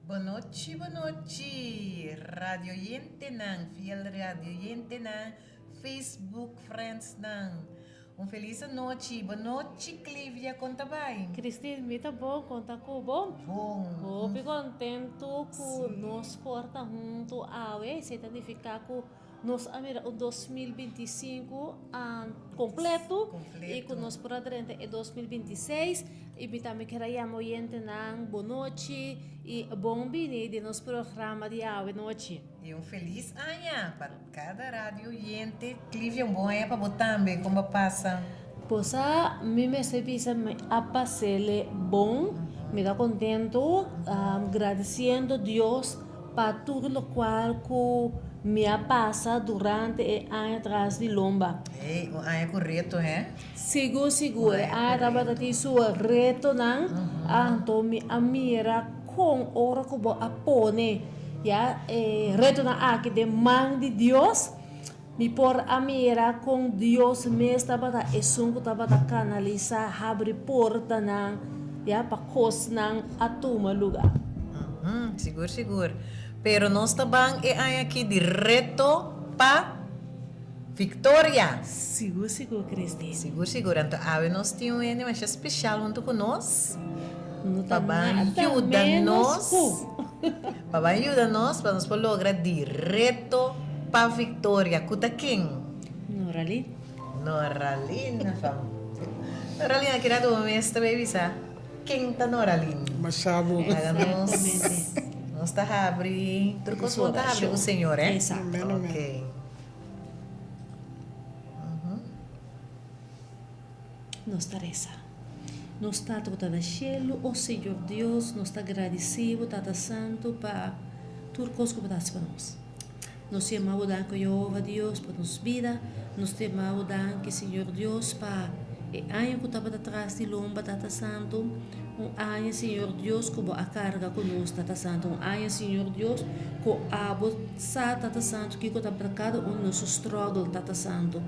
Bonochi bonochi radio oyentenan, fiel radio oyentenan, Facebook friendsnan. Un felis anochi. Bonochi Clivia, kon ta bai? Christine, mi ta bon, kon ta ku bo? Bon. Hopi kontentu ku nos por ta huntu awe, esei ta nifiká ku nos a mira un 2025 kompleto i ku nos por a drenta e 2026 i mi tambe kier a yama oyentenan bonochi i bon bini den nos programa di awe nochi. I un felis aña pa Kada radio oyente, Clivia un bon aña pa bo tambe, kon bo a pasa? Posa mi mester bisa mi a pasele bon, mi ta contento, gradiciendo Dios pa tur locual cu mi a pasa durante e aña tras di lomba. Ey, un aña cu reto he? Sigur sigur, e aña tabata tin su retonan, anto mi a mira Kon ora ku bo a pone ya e retonan aki den man di Dios, mi por a mira kon Dios mes tabata esun ku tabata kanalisá, habri portanan ya pa kosnan a tuma lugá. Sigur sigur. Pero nos ta ban e aña aki di reto pa Victoria! Sigur sigur Christine. Sigur sigur. Anto awe nos tin un hende masha special hunto cu nos. No ta Pa ban nada yuda menos nos. cu. Pa ban yuda nos pa nos por logra di reto pa victoria. Cu ta ken? Noralyn. Noralyn van. Noralyn aki rato bo mes ta bay bisa ken ta Noralyn. Masha bo. Laga nos Exactamente. nos ta habri tur cos bo ta habri cu Señor eh. Exacto. Amen amen. Okay. Nos ta resa. Nos Tata ku ta na shelu, o Señor Dios, nos ta gradisí bo, Tata Santu, pa tur kos ku bo ta hasi pa nos. Nos ta yama bo danki, Jehova Dios, pa nos bida. Nos ta yama bo danki, Señor Dios, pa e aña ku tabata tras di lomba, Tata Santu. Un aña, Señor Dios, ku bo a karga ku nos, Tata Santu. Un aña, Señor Dios, ku abo sa, Tata Santu, kiko ta kada un di nos su struggle, Tata Santu.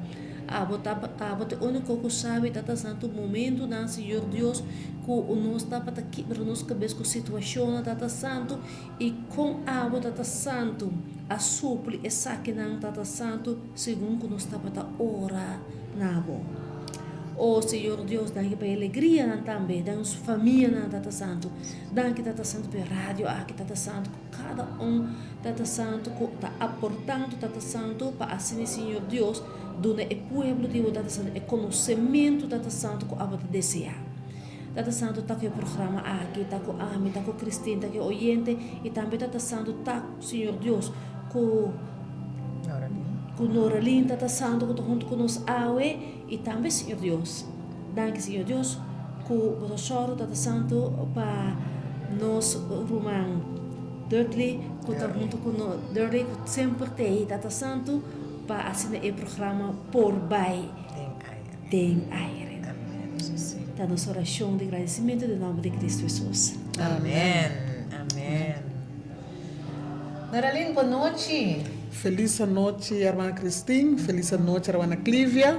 Abo ta, abo ta e úniko ku sabi, Tata Santu, momentunan, Señor Dios, ku nos tabata kibra nos kabes ku situashonnan, Tata Santu, i kon abo, Tata Santu, a supli esakinan, Tata Santu, segun ku nos tabata ora na bo. O Señor Dios, danki pa e alegrianan tambe den nos famianan, Tata Santu. Danki, Tata Santu, pa e radio aki, Tata Santu, ku kada un, Tata Santu, ku ta aportando, Tata Santu, pa asina, Señor Dios, duna e pueblo di bo, Tata Santu, e konosementu, Tata Santu, ku abo ta deseá. Tata Santu, ta ku e programa aki, ta ku ami, ta ku Christine, ta ku e oyente, i tambe, Tata Santu, ta, Señor Dios, ku. Ku Noralyn Tata Santu ku ta huntu ku nos awe i tambe Señor Dios. Danki Señor Dios ku bo ta sòru Tata Santu pa nos ruman Dudley ku ta huntu ku nos Dudley ku semper t'ei Tata Santu pa asina e programa por bai den aire. Ta nos orashon di gradisimentu den nòmber di Kristu Hesus. Amen. Amen. Noralyn, bon nochi. Felis anochi hermana Christine, felis anochi hermana Clivia,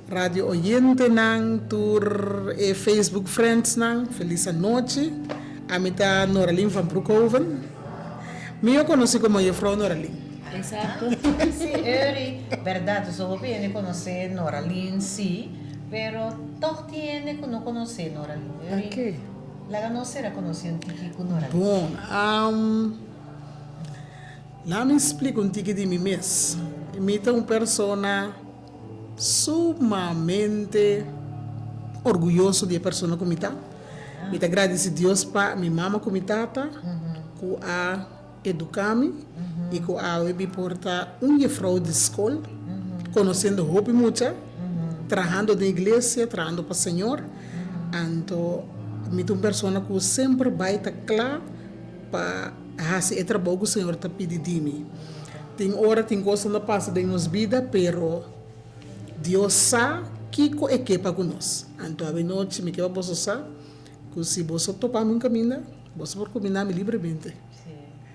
radio oyentenan, tur e Facebook friendsnan, felis anochi. Ami ta Noralyn van Broekhoven, mihó konosí komo Juffrouw Noralyn. Exacto. Sí, Eury, berdad, so hopi hende konosé Noralyn, sí, pero tòg tin hende ku no konosé Noralyn. Eury. Oké. Laga nos sera konosí un tiki ku Noralyn. Bon, laat mi splika un tiki di mi mes. Mi ta un persona sumamente orguyoso di e persona ku mi ta. Mi ta gradisi Dios pa mi mama ku mi tata ku a eduká mi i ku awe mi por ta un jefrou di skol, konosiendo hopi mucha, trahando den iglesia, trahando pa Señor. Anto mi ta un persona ku semper bai ta kla pa hasi e trabou ku Señor ta pidi di mi. Tin ora tin kosnan ta pasa den nos bida, pero Dios sa kiko e ke pa ku nos. Anto awe nochi mi ke pa boso sa. Ku si boso topa mi un kaminda, boso por kuminá mi libremente.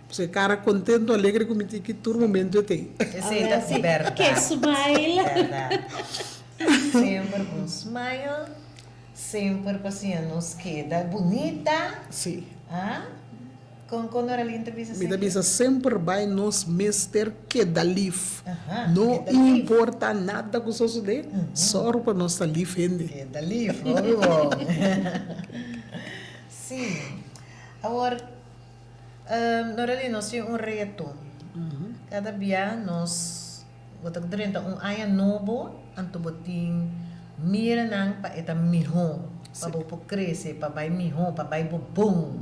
Pasobra e kara kontentu, alegre ku mi tin ki tur momentu e ten. Esei ta bèrdat. Ke smile. Bèrdat. Semper ku un smile, semper pa siña nos keda bunita. Sí. Ah? Kon kon Noralyn ta bisa Mi ta esaki? bisa semper bai nos mester keda lif. Aha, No keda lif. importa nada ku sosodé, sòru pa nos ta lif hende. Keda lif, hopi bon. Sí. Awor, Noralyn, nos tin un reto. Kada bia nos bo ta drenta un aña nobo, anto bo tin miranan pa e ta mihó, pa bo por krese, pa bai mihó, pa bai bo bon.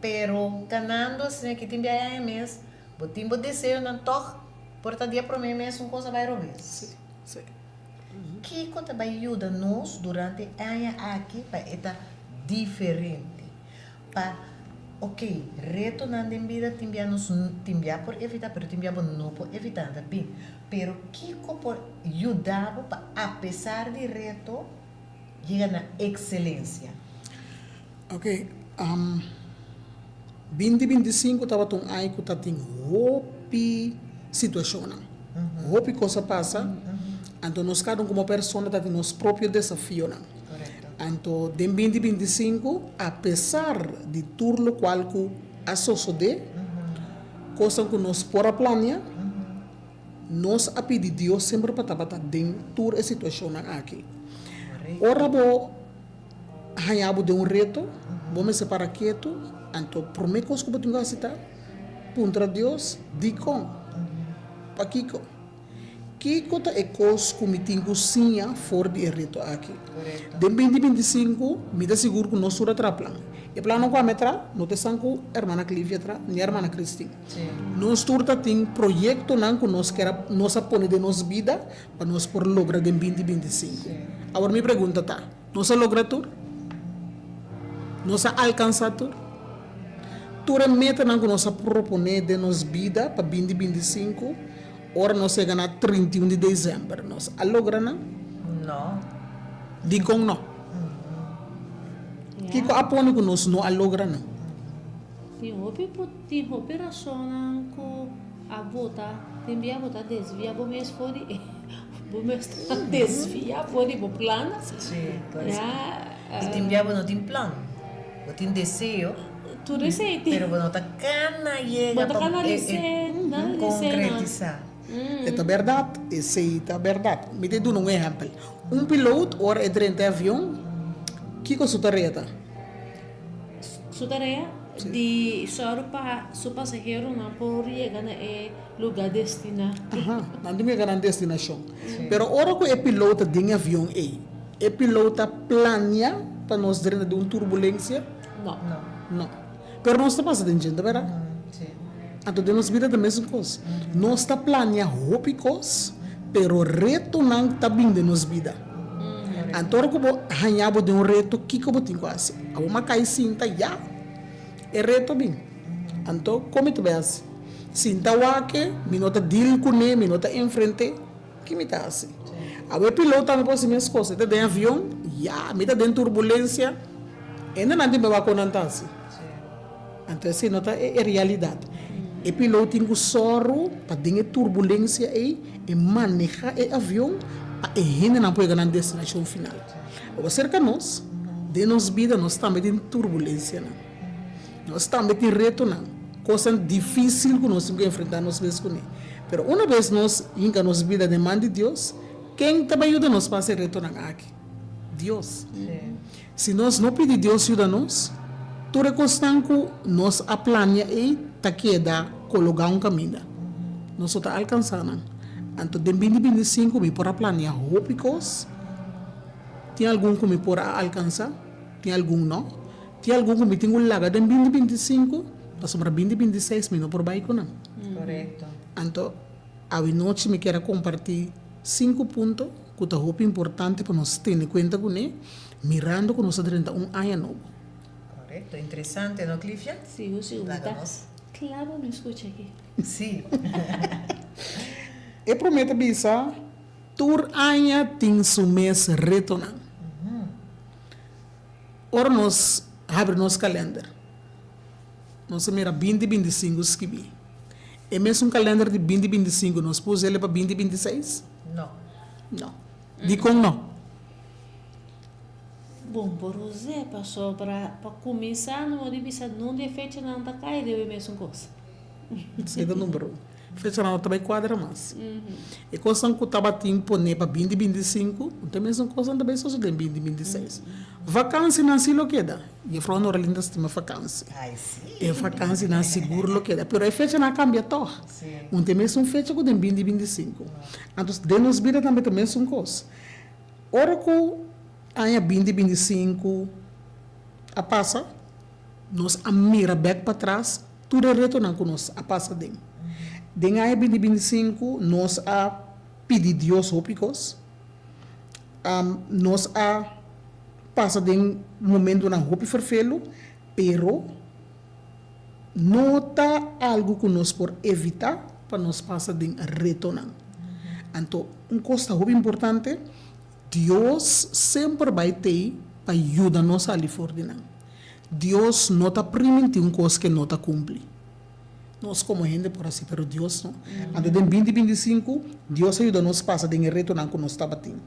Pero kanando asina aki tin bia e aña mes, bo tin bo deseonan tòg por ta dia promé mes un kos a bai robes. Kiko ta bai yuda nos durante e aña aki pa e ta diferente? Pa, ok, retonan den bida tin bia nos tin bia por evita, pero tin bia bo no por evita, nan ta bin. Pero kiko por yuda bo pa apesar di reto yega na ekselencia? Ok, binti 25 tabata un aña ku ta tin hopi situashonnan, hopi kos a pasa, anto nos kada un komo persona ta tin nos propio desafionan. Anto den 2025, apesar di tur lokual ku a sosodé, kosnan ku nos por a plania, nos a pidi Dios semper pa tabata den tur e situashonnan aki. Ora bo haña bo den un reto, bo mester para ketu, anto promé kos ku bo tin ku hasi ta puntra Dios, Dikon? Pakiko? Kiko ta e kos ku mi tin ku siña for di e reto aki? Den 2025, mi ta sigur ku nos tur a traha plan. E plannan ku ami a traha no ta esnan ku hermana Clivia a traha ni hermana Christine. Nos tur ta tin proyektonan ku nos ker a nos a pone den nos bida pa nos por logra den 2025. Awor mi pregunta ta, nos a logra tur? Nos a alkansá tur? Tur e metanan ku nos a proponé den nos bida pa 2025, Ora nos yega na 31 di december nos a logra nan? No. Dikon no? Kiko a pone ku nos no a logra nan? Tin hopi tin hopi rasonnan ku a bota tin bia bo ta desvia bo mes for di bo mes ta desvia for di bo plan. Si, ya. I tin bia bo no tin plan, bo tin deseo. Tur esei tin. Pero bo no ta kana yega pa konkretisá. E ta bèrdat, esei ta bèrdat. Mi ta duna un ehèmpel. Un pilot ora e drenta e avion, kiko su tarea ta? Su tarea di sòru pa su pasaheronan por yega na e lugá destiná. Aha, nan tin ku yega na nan destinashon. Pero ora ku e pilot ta den e avion ei, e pilot ta plania pa nos drenta den un turbulensia? No. No. Pero nos ta pasa den dje, ta bèrdat? Anto den nos bida ta mesun kos. Nos ta plania hopi kos, pero retonan ta bin den nos bida. Anto ora ku bo haña bo den un reto, kiko bo tin ku hasi? Abo ma kai sinta ya, e reto a bin. Anto kon mi ta bai hasi? Sinta wak, mi no ta deal kuné, mi no ta enfrent'é, ki mi ta hasi? Abo e pilot tambe por hasi mes kos, e ta den avion, ya, mi ta den turbulensia. Hende nan tin beba kon nan ta hasi. Anto esei no ta e realidat. E pilot tin ku sòru pa den e turbulensia ei e maneha e avion pa e hendenan por yega nan destinashon final. Awor serka nos, den nos bida nos tambe tin turbulensianan. Nos tambe tin retonan, kosnan difísil ku nos tin ku enfrentá nos mes kuné. Pero una bes nos hinka nos bida den man di Dios, ken ta bai yuda nos pasa e retonan aki? Dios. Si nos no pidi Dios yuda nos, tur e kosnan ku nos a plania ei ta keda kologá un kaminda. Nos no ta alkansá nan. Anto den 2025 mi por a plania hopi kos. Tin algun ku mi por a alkansá, tin algun no. Tin algun ku mi tin ku laga den 2025, pasobra 2026 mi no por bai ku nan. Anto awinochi mi kier a kompartí sinku punto ku ta hopi importante pa nos tene kuenta kuné mirando ku nos ta drenta un aña nobo. Korekto, interesante no Clifia? Sigur sigur, mi ta kla pa mi skucha aki. Si. E promé ta bisa, Tur aña tin su mes retonan. Ora nos habri nos kalender, nos a mira binti 25 skibí. E mesun kalender di binti 25 nos por us'el pa binti 26? No. No. Dikon no? Bon, por us'é pasobra pa kuminsá no di bisa nun di e fechanan ta kai riba e mesun kos. Esei ta number un. Fechanan no ta bai kuadra mas. E kosnan ku tabatin poné pa binti 25, no ta e mesun kosnan ta bai sosodé den binti 26. Vakansinan si lo keda. Jefrou Noralyn ta stima vakansi. E vakansinan sigur lo keda. Pero e fechanan a kambia tòg. No ta e mesun fecha ku den binti 25. Anto den nos bida tambe ta mesun kos. Ora ku aña binti 25 a pasa, nos a mira bèk patras Tur e retonan ku nos a pasa den. Den aña 2025 nos a pidi Dios hopi kos. Nos a pasa den momentunan hopi ferfelu, pero no ta algu ku nos por evitá pa nos pasa den retonan. Anto un kos ta hopi importante, Dios semper bai t'ei pa yuda nos sali for di nan. Dios no ta primintí un kos ke no ta kumpli. Nos komo hende por hasi, pero Dios no. Anto den 2025, Dios a yuda nos pasa den e retonan ku nos tabatin.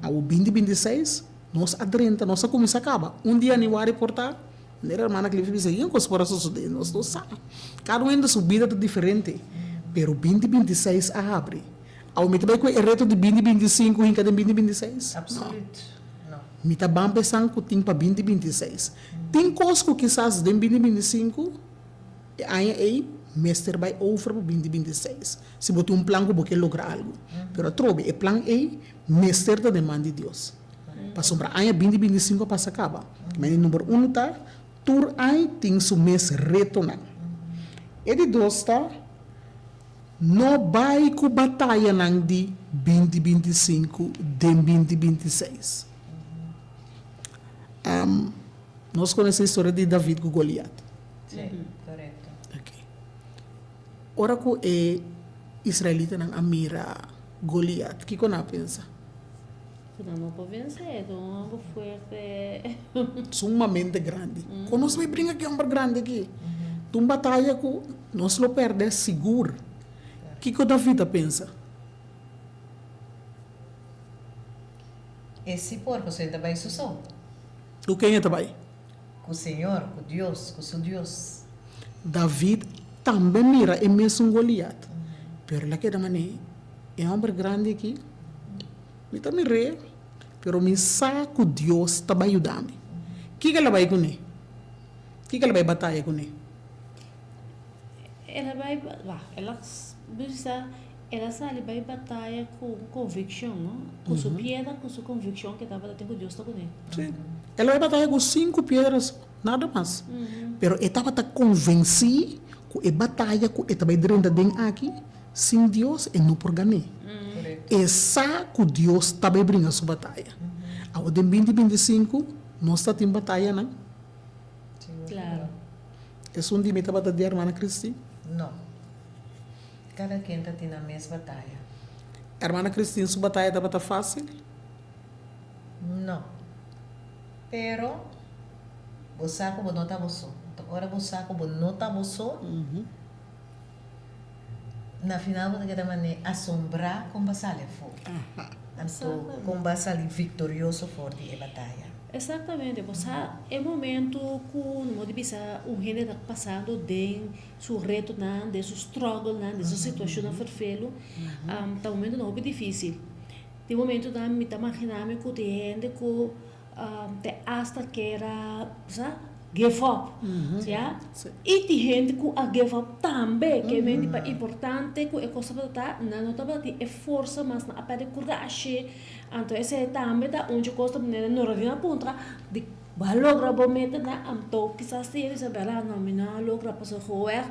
Awo 2026, nos a drenta, nos a kuminsá kaba. Un di yanüari por ta, manera hermana Cliffy bisa, yen kos por a sosodé, nos no sa. Kada un hende su bida ta diferente, pero 2026 a habri. Awo mi ta bai ku e reto di 2025 hinka den 2026? No. Absoluut no. Mi ta ban pesan ku tin pa 2026. Tin kos ku kisas den 2025, e aña ei, mester bai over pa 2026. Si bo tin un plan ku bo ke logra algu. Pero atrobe, e plan ei mester ta den man di Dios. Pasobra aña 2025 a pasa kaba. Mane number uno ta, tur aña tin su mes retonan. E di dos ta, No bai ku batayanan di 2025 den 2026. Nos konosé historia di David ku Goliat. Sí, korekto. Oké. Ora ku e israelitanan a mira Goliat, kiko nan a pensa? Ku nan no por vensé, e ta un hòmber fuerte. Sumamente grandi. Kon nos bai bringa ku e hòmber grandi aki? Ta un bataya ku nos lo pèrdè sigur. Kiko David a pensa? E si por, pasobra e ta bai su so. Ku ken e ta bai? Ku Señor, ku Dios, ku su Dios. David tambe mira e mesun Goliat, pero el a keda manera e hòmber grandi aki. Mi ta mir'é, pero mi sa ku Dios ta bai yuda mi. Kiko el a bai kuné? Kiko el a bai bataya kuné? El a bai, wak, el a bisa, el a sali bai bataya ku konvikshon, no? Ku su piedra, ku su konvikshon ke tabata tin ku Dios ta kuné. Sí. El a bai bataya ku sinku piedra so, nada mas. Pero e tabata konvensí ku e bataya ku e ta bai drenta den aki, Sin Dios e no por gan'é. E sa ku Dios ta bai bringa su bataya. Awor den 2025 nos ta tin batayanan. Claro. Esun di mi tabata di hermana Christine? No. Kada ken ta tin nan mes bataya. Hermana Christine su bataya tabata fácil? No. Pero bo sa ku bo no ta bo so. Ora bo sa ku bo no ta bo so. Na final bo ta keda manera asombrá kon bo a sali afó. Anto kon bo a sali viktorioso for di e bataya. Exactamente, bo sa e momento ku no di bisa un hende ta pasando den su retonan, den su strugglenan, den su situashonnan ferfelu, ta momentonan hopi difisil. Tin momentonan mi ta magina mi ku tin hende ku Te hasta kera sa give up ya y tin hende cu a give up tambe ke menti pa importante cu e cos tabata ta nan no tabata tin e forsa mas nan a perde curashi anto esey tambe ta un dje cos ta manera Noradina a puntra di bo a logra bo meta nan anto kisas tin hende bisa bera no mi no a logra pasobra hoer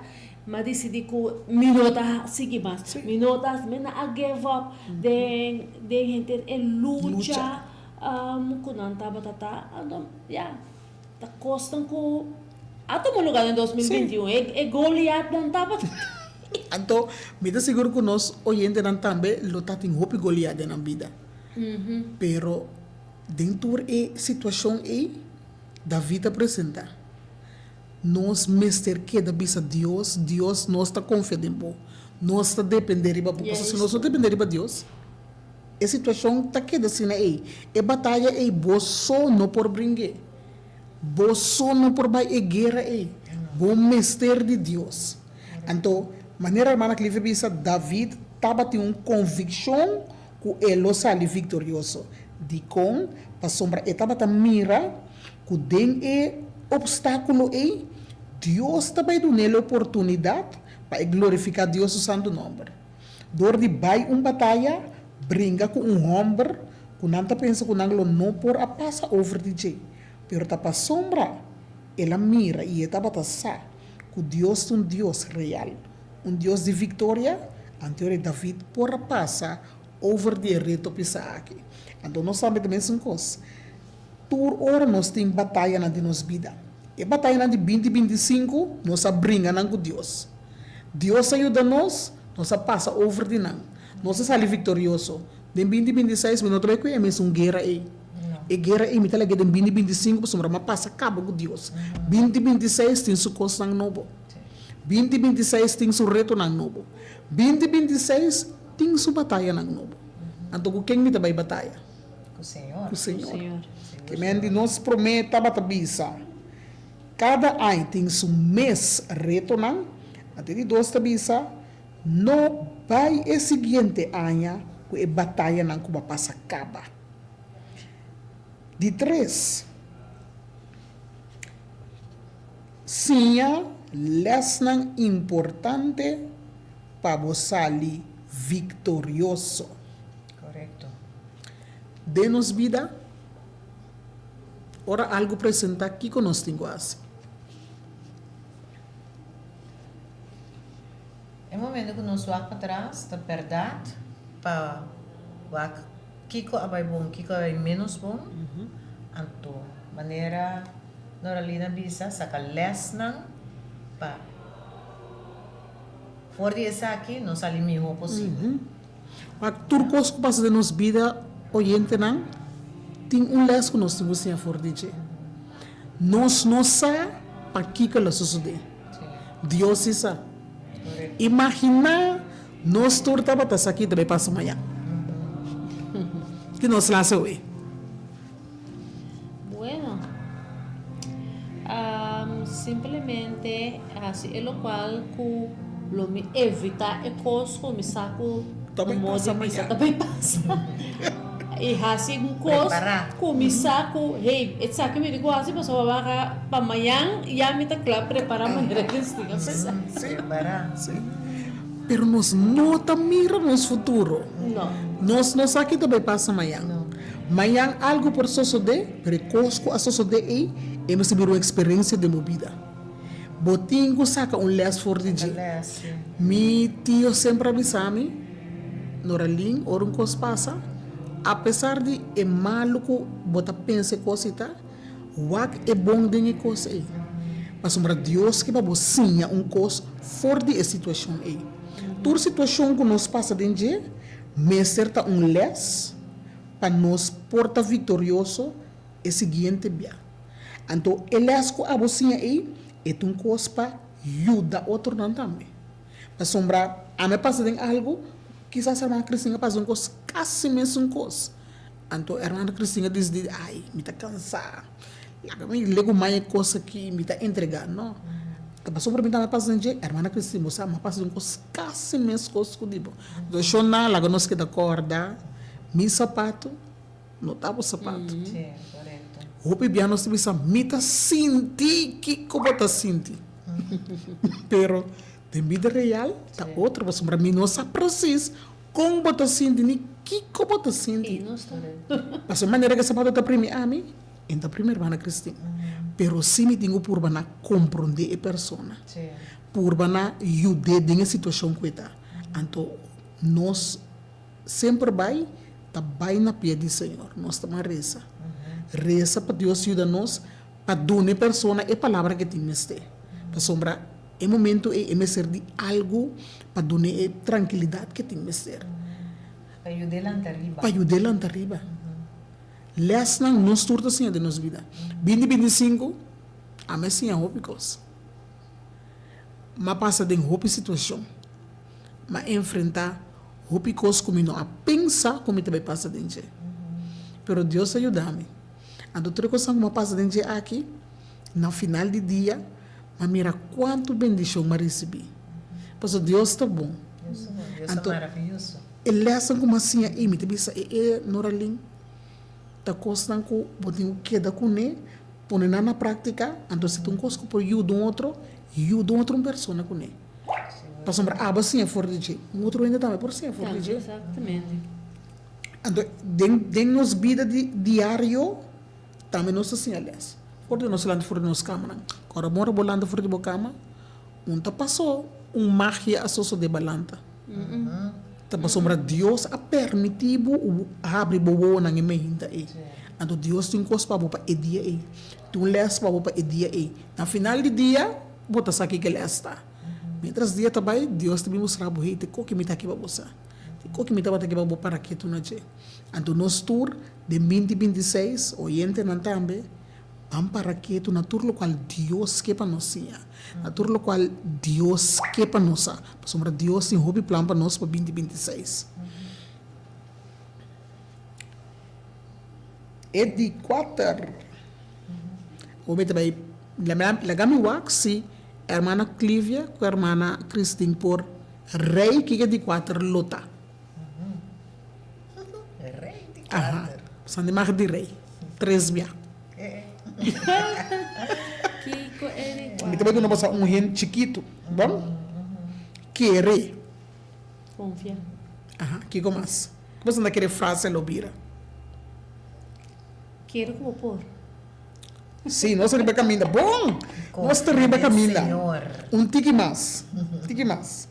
mi a dicidi cu mi no ta sigui mas mi no ta mi nan a give up den den henter e lucha. Ku nan tabata ta anto ya ta kosnan ku a tuma luga den 2021 e Goliatnan tabata. Anto mi ta sigur ku nos oyentenan tambe lo ta tin hopi Goliat den nan bida. Pero den tur e situashon ei. David a presentá. Nos mester keda bisa Dios, Dios, nos ta konfia den bo. Nos ta dependé riba bo. Pasobra si nos no dependé riba Dios, e situashon ta keda asina ei. E bataya ei bo so no por bring'é. Bo so no por bai e guera ei. Bo mester di Dios. Anto, manera hermana Cliff a bisa, David tabatin un konvikshon ku e lo sali viktorioso. Dikon? Pasobra e tabata mira ku den e opstákulo ei, Dios ta bai dun'é e oportunidat pa e glorifiká Dios su santu nòmber. Dor di bai un bataya, bringa ku un hòmber ku nan ta pensa ku nan lo no por a pasa over di dje. Pero ta pasobra el a mira i e tabata sa ku Dios ta un Dios real, un Dios di viktoria, anto ora David por a pasa over di e reto pisá aki. Anto nos tambe ta mesun kos. Tur ora nos tin batayanan den nos bida. E batayanan di binti 25 nos a bringa nan ku Dios. Dios a yuda nos, nos a pasa over di nan. Nos a sali viktorioso. Den 2026 mi no ta bai ku e mesun guera ei. E guera ei mi ta lag'é den 2025 pasobra mi a pasa kaba ku Dios. 2026 tin su kosnan nobo. 2026 tin su retonan nobo. 2026 tin su batayanan nobo. Anto ku ken mi ta bai bataya? Ku Señor. Ku Señor. Ke men di nos promé tabata bisa, Kada aña tin su mes retonan. Anto e di dos ta bisa, No bai e siguiente aña ku e batayanan ku bo a pasa kaba. Di tres, siña lèsnan importante pa bo sali viktorioso. Korekto. Den nos bida, ora algu presentá, kiko nos tin ku hasi? E momento ku nos wak patras ta bèrdat pa wak kiko a bai bon, kiko a bai ménos bon. Anto, manera Noralina bisa, saka lèsnan pa for di esaki nos sali mihó posibel. Wak tur kos ku pasa den nos bida, oyentenan, tin un lès ku nos tin ku siña for di dje. Nos no sa pakiko lo sosodé. Dios si sa. Imaginá nos tur tabata sa ki ta bai pasa mañan. Ki nos lasa awe? Bueno, simplemente hasi e lokual ku lo mi evitá e kos ku mi sa ku Ta bai pasa mañan. Ta bai pasa. I hasi un kos ku mi sa ku, hey, esaki mi di ku hasi pasobra wak pa mañan ya mi ta kla prepará manera Cristina a bisa. Sí, sí. Pero nos no ta mira nos futuro. No. Nos no sa ki ta bai pasa mañan. Mañan algu por sosodé, pero e kos ku a sosodé ei, e mester bira un eksperensia den bo bida. Bo tin ku saka un lès for di dje. Mi tio semper a bisa mi, Noralin, ora un kos pasa, apesar di e malu ku bo ta pensa e kos ei ta, wak e bon den e kos ei. Pasobra Dios ke pa bo siña un kos for di e situashon ei. Tur situashon ku nos pasa den dje mester ta un lès pa nos por ta viktorioso e siguiente bia. Anto e lès ku abo siña ei, e ta un kos pa yuda otronan tambe. Pasobra ami a pasa den algu, kisas hermana Cristina a pasa den un kos kasi mesun kos. Anto hermana Cristina a disidi, ai, mi ta kansa, laga mi legu mai e kos aki, mi ta entrega. No, ta pasobra mi tambe a pasa den dje, hermana Cristina, bo sa, mi a pasa den un kos kasi mes kos ku di bo. Enton shona, laga nos keda kòrda, mi sapatu no ta bo sapatu. Hopi bia nos ta bisa, mi ta sinti kiko bo ta sinti. Pero den bida real ta otro pasobra mi no sa presis kon bo ta sinti ni kiko bo ta sinti. Pasobra manera ku e sapato ta primi ami, e no ta primi hermana Christine. Pero si mi tin ku purba na komprondé e persona, purba na yud'é den e situashon ku e ta. Anto nos Semper bai ta bai na pia di Señor. Nos ta ban resa. Resa pa Dios yuda nos pa duna e persona e palabra ke tin mester. Pasobra e momento ei e mester di algu pa dun'e e trankilidat ke tin mester. Pa yud'é lanta riba. Pa yud'é lanta riba. Lèsnan nos tur ta siña den nos bida. Binti 25, ami a siña hopi kos. M'a pasa den hopi situashon. M'a enfrentá hopi kos ku mi no a pensa ku mi ta bai pasa den dje. Pero Dios a yuda mi. Anto tur e kosnan ku m'a pasa den dje aki, na final di dia, m'a mira kuantu bendishon m'a risibí. Pasobra Dios ta bon. Dios ta bon. Dios ta Anto maravioso. e lèsnan ku m'a siña ei, mi ta bisa e e Noralyn, ta kosnan ku bo tin ku keda kuné, pone nan na práktika, anto si ta un kos ku por yuda un otro, yuda un otro un persona kuné. Pasobra abo a siña for di dje, un otro hende tambe por siña for di dje. Exactamente. Anto den den nos bida di diario tambe nos ta siña lès. For di nos lanta for di nos kamanan. Ora bo ora bo lanta for di bo kama, un ta pasó un magia a sosodé bo a lanta. Ta pasobra Dios a permití bo habri bo wowonan e meinta ei. Anto Dios tin kos pa bo pa e dia ei. Tin un lès pa bo pa e dia ei. Na final di dia, bo ta sa kiko e lès ta. Miéntras dia ta bai, Dios ta bin mustra bo, Hey, te koki mi ta aki pa bo sa. Te koki mi tabata aki pa bo para ketu na dje. Anto nos tur, den binti 26, oyentenan tambe, Ban para ketu na tur lokual Dios ke pa nos siña, na tur lokual Dios ke pa nos sa, pasobra Dios tin hopi plan pa nos pa binti 26. E di kuater, Bo mester bai laga mi wak si hermana Clivia ku hermana Christine por rei kiko e di kuater lo ta. Rei di kuater. San di mag di rei. Tres bia. Kiko e di kuater? Mi ta bai duna boso un hint chikitu. Bon? Kere. Konfia. Aha. Kiko mas? Ku boso ta kere frase lo bira? Kere ku bo por. Si, nos ta riba kaminda. Bon! Nos ta riba kaminda. Un tiki mas. Tiki mas.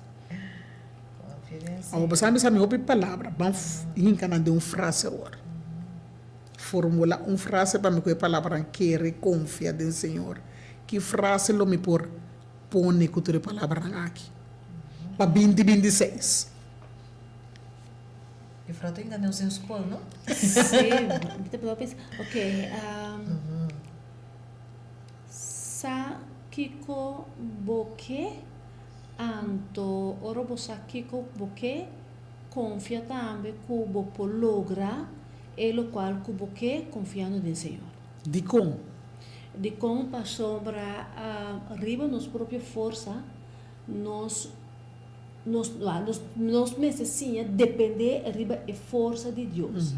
Awor bo sa bisa mi hopi palabra, ban hinka nan den un frase awor. Formula un frase pa mi ku e palabranan kere, konfia den Señor. Ki frase lo mi por pone ku tur e palabranan aki pa binti 26? Juffrouw ta hinka nos den skol, no? Sí, mi ta proba pensa. Ok, sa kiko bo ke? Anto ora bo sa kiko bo ke, konfia tambe ku bo por logra e lokual ku bo ke konfiando den Señor. Dikon? Dikon? Pasobra riba nos propio forsa nos nos nos mester siña depende riba e forsa di Dios.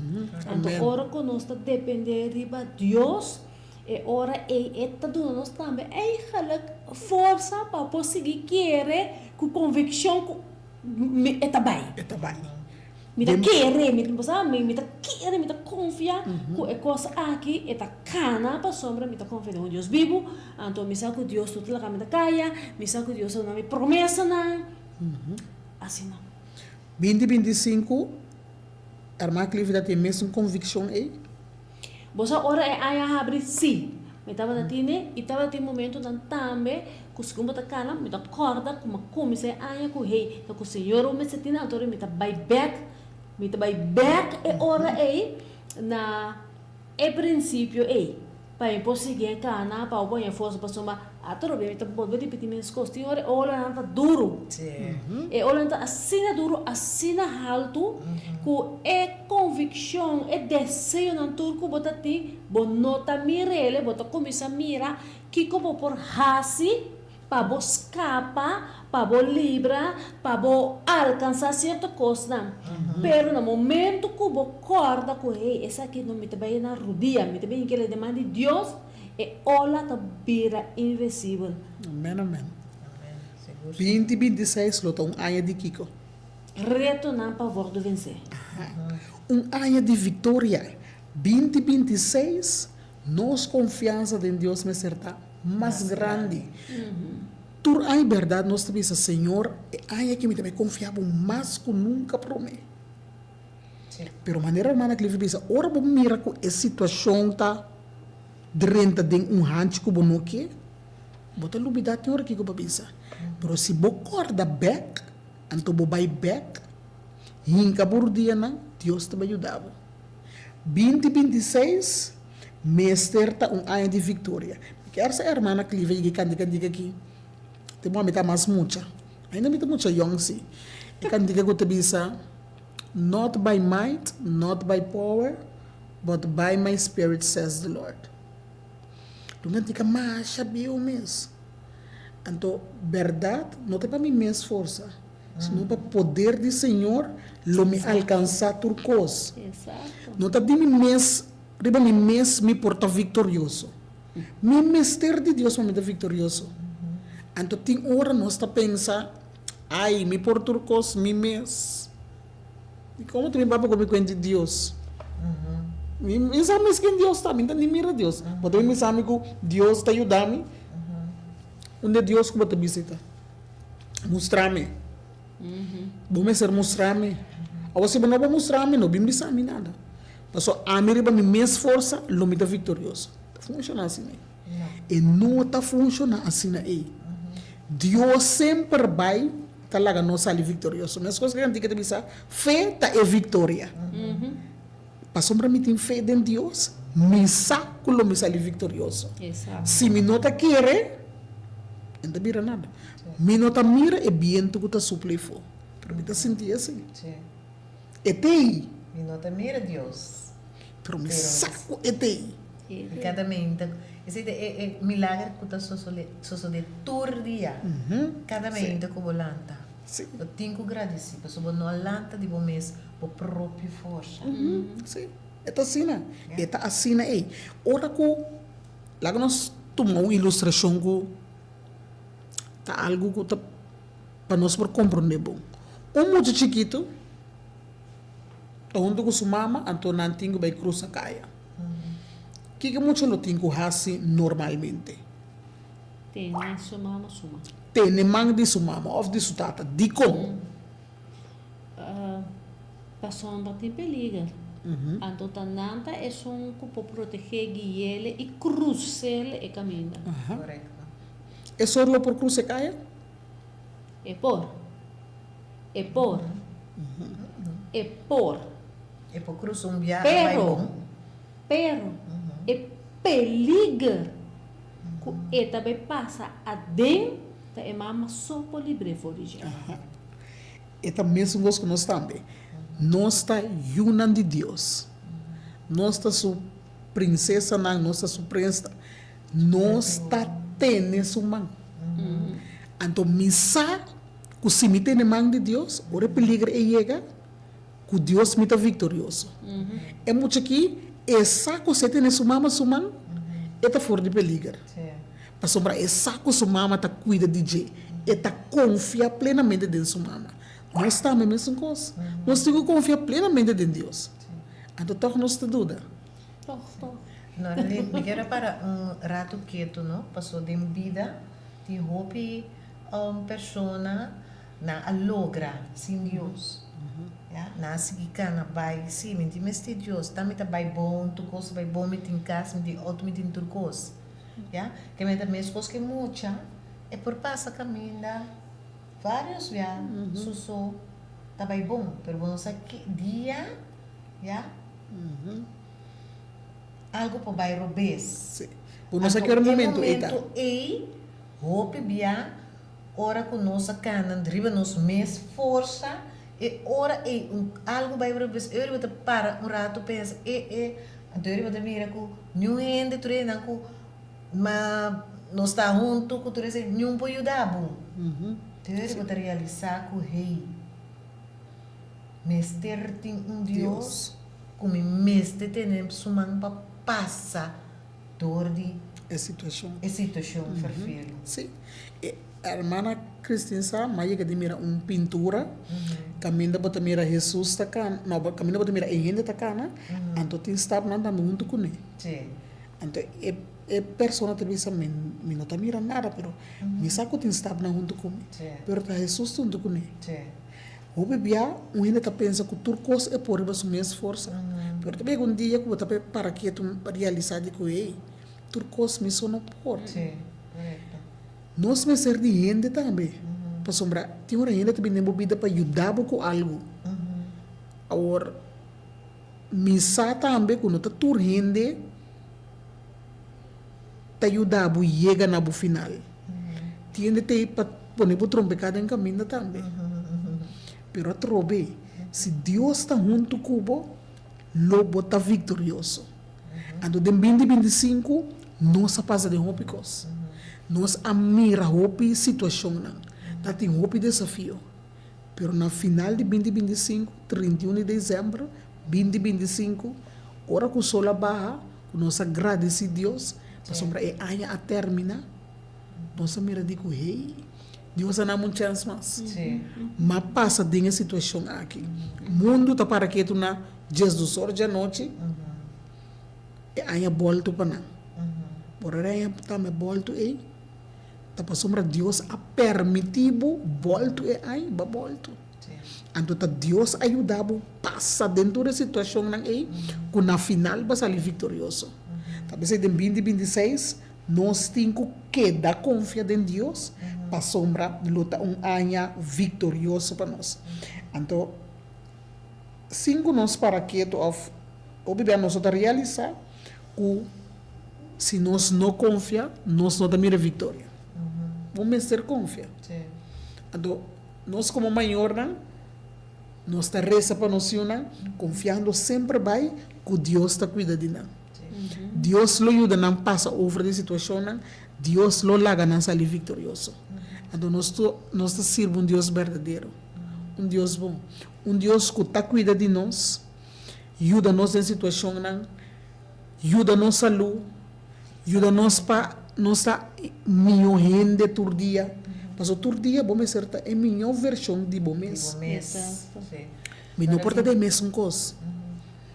Anto ora ku nos ta depende riba Dios, E ora ei e ta duna nos tambe eigenlijk forsa pa por sigui kere ku konvikshon ku mi e ta bai. E ta bai. Mi ta kere, mi bo sa, mi ta kere, mi ta konfia ku e kos aki e ta kana pasobra mi ta konfia den un Dios bibu, anto mi sa ku Dios no ta laga mi ta kaya, mi sa ku Dios a duna mi promesanan, asina. 20 25, Herman Clifford ta tin e mesun konvikshon ei? Bo sa ora e aña habri? Sí. Mi tabata tine i tabatin momentunan tambe ku segun bo ta kana mi ta kòrda ku mi a kuminsá e aña ku hey ta ku Señor bo mester tine anto mi ta bai bèk mi ta bai bèk e ora ei na e prinsipio ei pa mi por sigui e kana pa bo haña forsa pasobra atrobe mi ta bolbe ripití mes kos tin ora e olanan ta duru. E olanan ta asina duru, asina haltu, ku e konvikshon, e deseonan tur ku bo ta tin, bo no ta mir'el, bo ta kuminsá mira kiko bo por hasi pa bo skapa, pa bo libra, pa bo alkansá sierto kosnan. Pero na momentu ku bo kòrda ku, hey, esaki no, mi ta bai na rudia, mi ta bin kere den man di Dios, e ola ta bira invisibel. Amen, amen. 20 26 lo ta un aña di kiko? Retonan pa wòrdu vensé. Aha. Un aña di viktoria. 20 26 Nos konfiansa den Dios mester ta mas grandi. Tur aña bèrdat nos ta bisa, Señor, e aña aki mi ta bai konfia bo mas ku nunka promé. Pero manera hermana Cliffy bisa, ora bo mira ku e situashon ta drenta den un hanchi ku bo no ke, Bo ta lubidá tin ora kiko bo a bisa. Pero si bo kòrda bèk, anto bo bai bèk, hinka bo rudianan, Dios ta bai yuda bo. 2026 mester ta un aña di viktoria. Mi kier sa hermana Clive yega e kantika diga aki. Temor mi ta mas mucha. Ainda mi ta mucha yong si. E kantika ku ta bisa, Not by might, not by power, but by my spirit says the Lord. Ta un kantika masha bieu mes. Anto bèrdat no ta pa mi mes forsa, sino pa poder di Señor lo mi alkansá tur kos. No ta di mi mes, riba mi mes mi por ta viktorioso. Mi mester di Dios pa mi ta viktorioso. Anto tin ora nos ta pensa, Ai, mi por tur kos mi mes. I komo ta mi papia ku mi kuenta di Dios? Mi mi sa mes ken Dios ta, mi ta ni mira Dios. Bo ta bin bisa mi ku Dios ta yuda mi? Unda e Dios ku bo ta bisita? Mustra mi. Bo mester mustra mi. Awor si bo no por mustra mi, no bin bisa mi nada. Pasobra ami riba mi mes forsa lo mi ta viktorioso. Ta funshoná asina ei. E no ta funshoná asina ei. Dios semper bai ta laga nos sali viktorioso. Meskos ku e antika ta bisa, fe ta e viktoria. Pasobra mi tin fe den Dios, mi sa ku lo mi sali viktorioso. Si mi no ta kere, e no ta bira nada. Mi no ta mira e bientu ku ta supla efo, pero mi ta sinti esei. E t'ei. Mi no ta mira Dios. Pero mi sa ku e t'ei. I kada meinta, esei ta e milager ku ta sosodé tur dia. Kada meinta ku bo lanta. Bo tin ku gradisí pasobra bo no a lanta di bo mes bo propio forsa. Sí, e ta asina. E ta asina ei. Ora ku, laga nos tuma un ilustrashon ku ta algu ku ta. Pa nos por komprondé bon. Un mucha chikitu ta huntu ku su mama, anto nan tin ku bai krusa kaya. Kiko e mucha lo tin ku hasi normalmente? Tene su mama su man. Tene man di su mama òf di su tata. Dikon? Pasobra tin peliger. Anto ta nan ta esun ku por protegé, gui'é i krus'é e kaminda. Korekto. E sor lo por krusa e kaya? E por. E por. E por. E por cruza un biaha bai Pero, bon. pero, e peliger cu e ta bay pasa aden ta e mama so por libr'é for di dje. Aha. E ta mesun cos cu nos tambe. Nos ta yunan di Dios. Nos ta su prinsesanan, nos ta su prensnan. Nos ta tene su man. Anto mi sa ku si mi tene man di Dios, ora e peliger e yega, ku Dios mi ta viktorioso. E mucha aki, e sa ku si e tene su mama su man, e ta for di peliger. Pasobra e sa ku su mama ta kuida di dje. E ta konfia plenamente den su mama. Nos tambe mesun kos. Nos tin ku konfia plenamente den Dios. Anto tòg nos ta duda. Tòg, tòg. No, mi kier a para un ratu ketu no, paso den bida tin hopi persona nan a logra sin Dios, ya, nan a sigui cana bay, si mi tin mester Dios, ta mi ta bay bon, tur cos ta bay bon, mi tin cas, mi tin auto, mi tin tur cos, ya, ke mi ta mescos ke mucha e por pasa caminda varios bia su so ta bay bon, pero bo no sa ki dia, ya. Algo por bai robes. Sí. Bo no sa ki ora momento ei ta. E momento ei, hopi bia, ora ku nos a kana riba nos mes forsa, e ora ei un algo bai robes, e ora bo ta para un rato pensa, e e, anto e ora bo ta mira ku niun hende tur e nan ku ma nos ta huntu ku tur esei, niun por yuda bo. Te ora bo ta realisa ku hey. Mester tin un Dios ku mi mester tene su man pa pasa dor di E situashon. E situashon ferfelu. Sí. E hermana Christine sa, m'a yega di mira un pintura kaminda bo ta mira Hesus ta kana, no, kaminda bo ta mira e hende ta kana, anto tin stapnan tambe huntu kuné. Sí. Anto e e persona ta bisa, mi mi no ta mira nada, pero mi sa ku tin stapnan huntu ku mi. Sí. Pero ta Hesus ta huntu kuné. Sí. Hopi bia un hende ta pensa ku tur kos e por riba su mes forsa. Pero ta bega un dia ku bo ta para ketu pa realisá di ku hey, tur kos mi so no por. Nos mester di hende tambe. Pasobra tin ora hende ta bini den bo bida pa yuda bo ku algu. Awor, Mi sa tambe ku no ta tur hende ta yuda bo yega na bo final. Tin hende ta ei pa pone bo trompeká den kaminda tambe. Pero atrobe, si Dios ta huntu ku bo, lo bo ta viktorioso. Anto den binti 25 nos a pasa den hopi kos. Nos a mira hopi situashonnan. Ta tin hopi desafio. Pero na final di 2025, 31 di desèmber 2025, ora ku sol a baha, ku nos a gradisí Dios pasobra e aña a terminá, nos a mira di ku, hey, Dios a nam un chèns mas. M'a pasa den e situashon aki. Mundu ta para ketu na 12 or djanochi, e aña bòltu pa nan. Por ora e aña tambe bòltu ei, ta pasobra Dios a permití bo bòltu e aña, bo a bòltu. Anto ta Dios a yuda bo pasa den tur e situashonnan ei ku na final bo a sali viktorioso. Ta p'esei den 2026 nos tin ku keda konfia den Dios pasobra lo ta un aña viktorioso pa nos. Anto sin ku nos para ketu òf hopi bia nos no ta realisá ku si nos no konfia nos no ta mira viktoria. Bo mester konfia. Anto nos komo mayornan nos ta resa pa nos yunan konfiando semper bai ku Dios ta kuida di nan. Dios lo yuda nan pasa over di situashonnan, Dios lo laga nan sali viktorioso. Anto nos nos ta sirbi un Dios berdadero, un Dios bon, un Dios ku ta kuida di nos, yuda nos den situashonnan, yuda nos salú, yuda nos pa nos ta mihó hende tur dia. Pasobra tur dia bo mester ta e mihó vershon di bo mes. Mi no por ta den e mesun kos.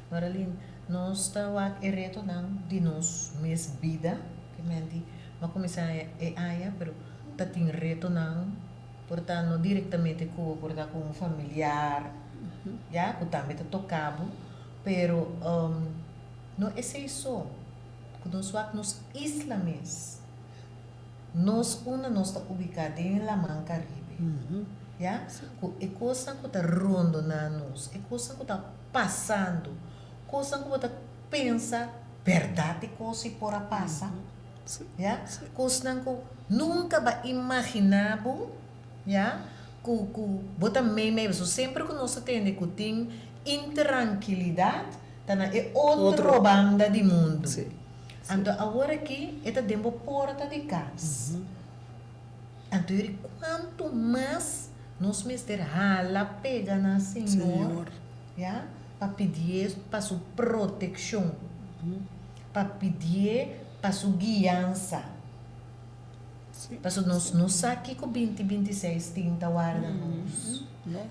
Marilyn, nos ta wak e retonan di nos mes bida, ke men di, bo a kuminsá e aña, pero ta tin retonan, por ta no direktamente ku bo, por ta ku un familiar, ya, ku tambe ta toka bo, pero no esei so, ku nos wak nos isla mes, nos unda nos ta ubiká den e laman Karibe, ya, ku e kosnan ku ta rondoná nos, e kosnan ku ta pasando, kosnan ku bo ta pensa bèrdat e kos ei por a pasa, ya, kosnan ku nunka bo a imaginá bo, ya, ku ku bo ta meimei, pasobra semper ku nos ta tende ku tin intrankilidat ta na e otro banda di mundu, anto awor aki e ta den bo porta di kas, anto yori kuantu mas nos mester hala pega na Señor. Ya, pa pidié pa su protekshon, pa pidié pa su guiansa. Pasobra nos no sa kiko 2026 tin ta warda nos.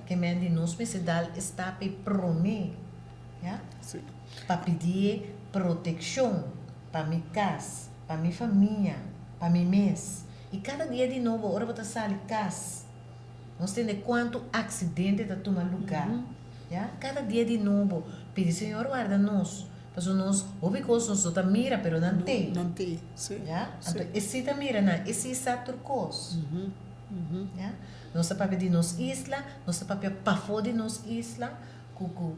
Ke men di nos mester dal e stap ei promé, ya, pa pidié protekshon pa mi kas, pa mi famia, pa mi mes. I kada dia di nobo ora bo ta sali kas, Nos tende kuantu aksidente ta tuma lugá, ya. Kada dia di nobo, pidi Señor warda nos, pasobra nos hopi kos nos no ta mira, pero nan t'ei. Nan t'ei, sí. Ya. Anto e sí ta mira nan, e sí sa tur kos. Ya. Nos ta papia di nos isla, nos ta papia pafó di nos isla, ku ku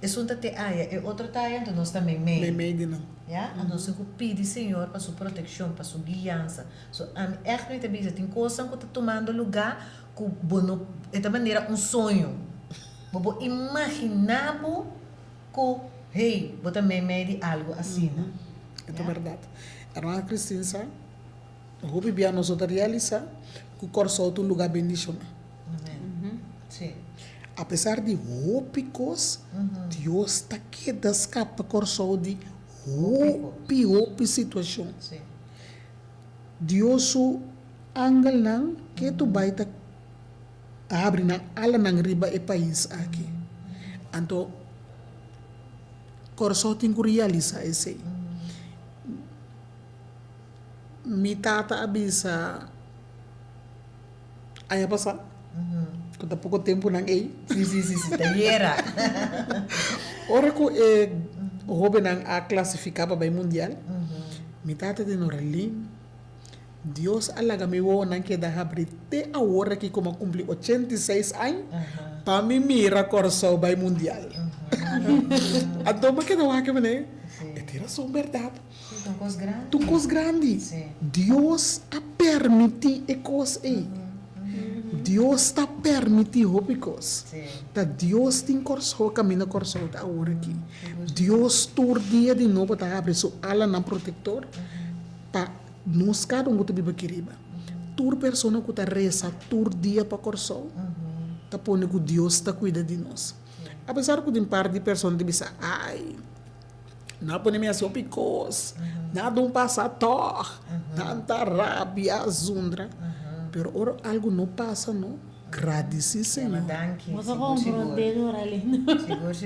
esun ta te aya, e otro ta aya, anto nos ta meimei. Meimei di nan. Ya. Anto nos tin ku pidi Señor pa su protekshon, pa su guiansa. So ami ègt mi ta bisa tin kosnan ku ta tumando lugá ku bo no e ta manera un soño. Bo por imaginá bo ku hey bo ta meimei di algu asina. E ta bèrdat. Hermana Christine sa hopi bia nos no ta realisá ku Kòrsou ta un lugá bendishoná. Amen. Sí. Apesar di hopi kos, Dios ta keda skapa Kòrsou di hopi hopi situashon. Sí. Dios su angelnan ketu bai ta habri nan alanan riba e pais aki. Anto Kòrsou tin ku realisá esei. Mi tata a bisa aña pasá, ku ta poko tempunan ei. Sí, sí, sí, sí, ta yera. Ora ku e hóbennan a klasifiká pa bai mundial, Mi tata di Noralyn, Dios a laga mi wowonan keda habri te awor aki ku mi a kumpli 86 añ pa mi mira Kòrsou bai mundial. Anto mi a keda wak manera, e tin rason bèrdat. Sí, ta un kos grandi. Ta un kos grandi. Sí. Dios a permití e kos ei. Dios ta permití hopi kos. Sí. Ta Dios tin Kòrsou kaminda Kòrsou ta awor aki. Dios tur dia di nobo ta habri su alanan protektor pa nos kada un ku ta biba aki riba. Tur persona ku ta resa tur dia pa Kòrsou ta pone ku Dios ta kuida di nos. Apesar ku tin par di persona ta bisa, ai, nan a pone mi hasi hopi kos, nan a dun pasa tòg, nan ta rabia, zundra. Pero ora algu no pasa no, gradisí Señor. Bo ta komprondé Doralyn.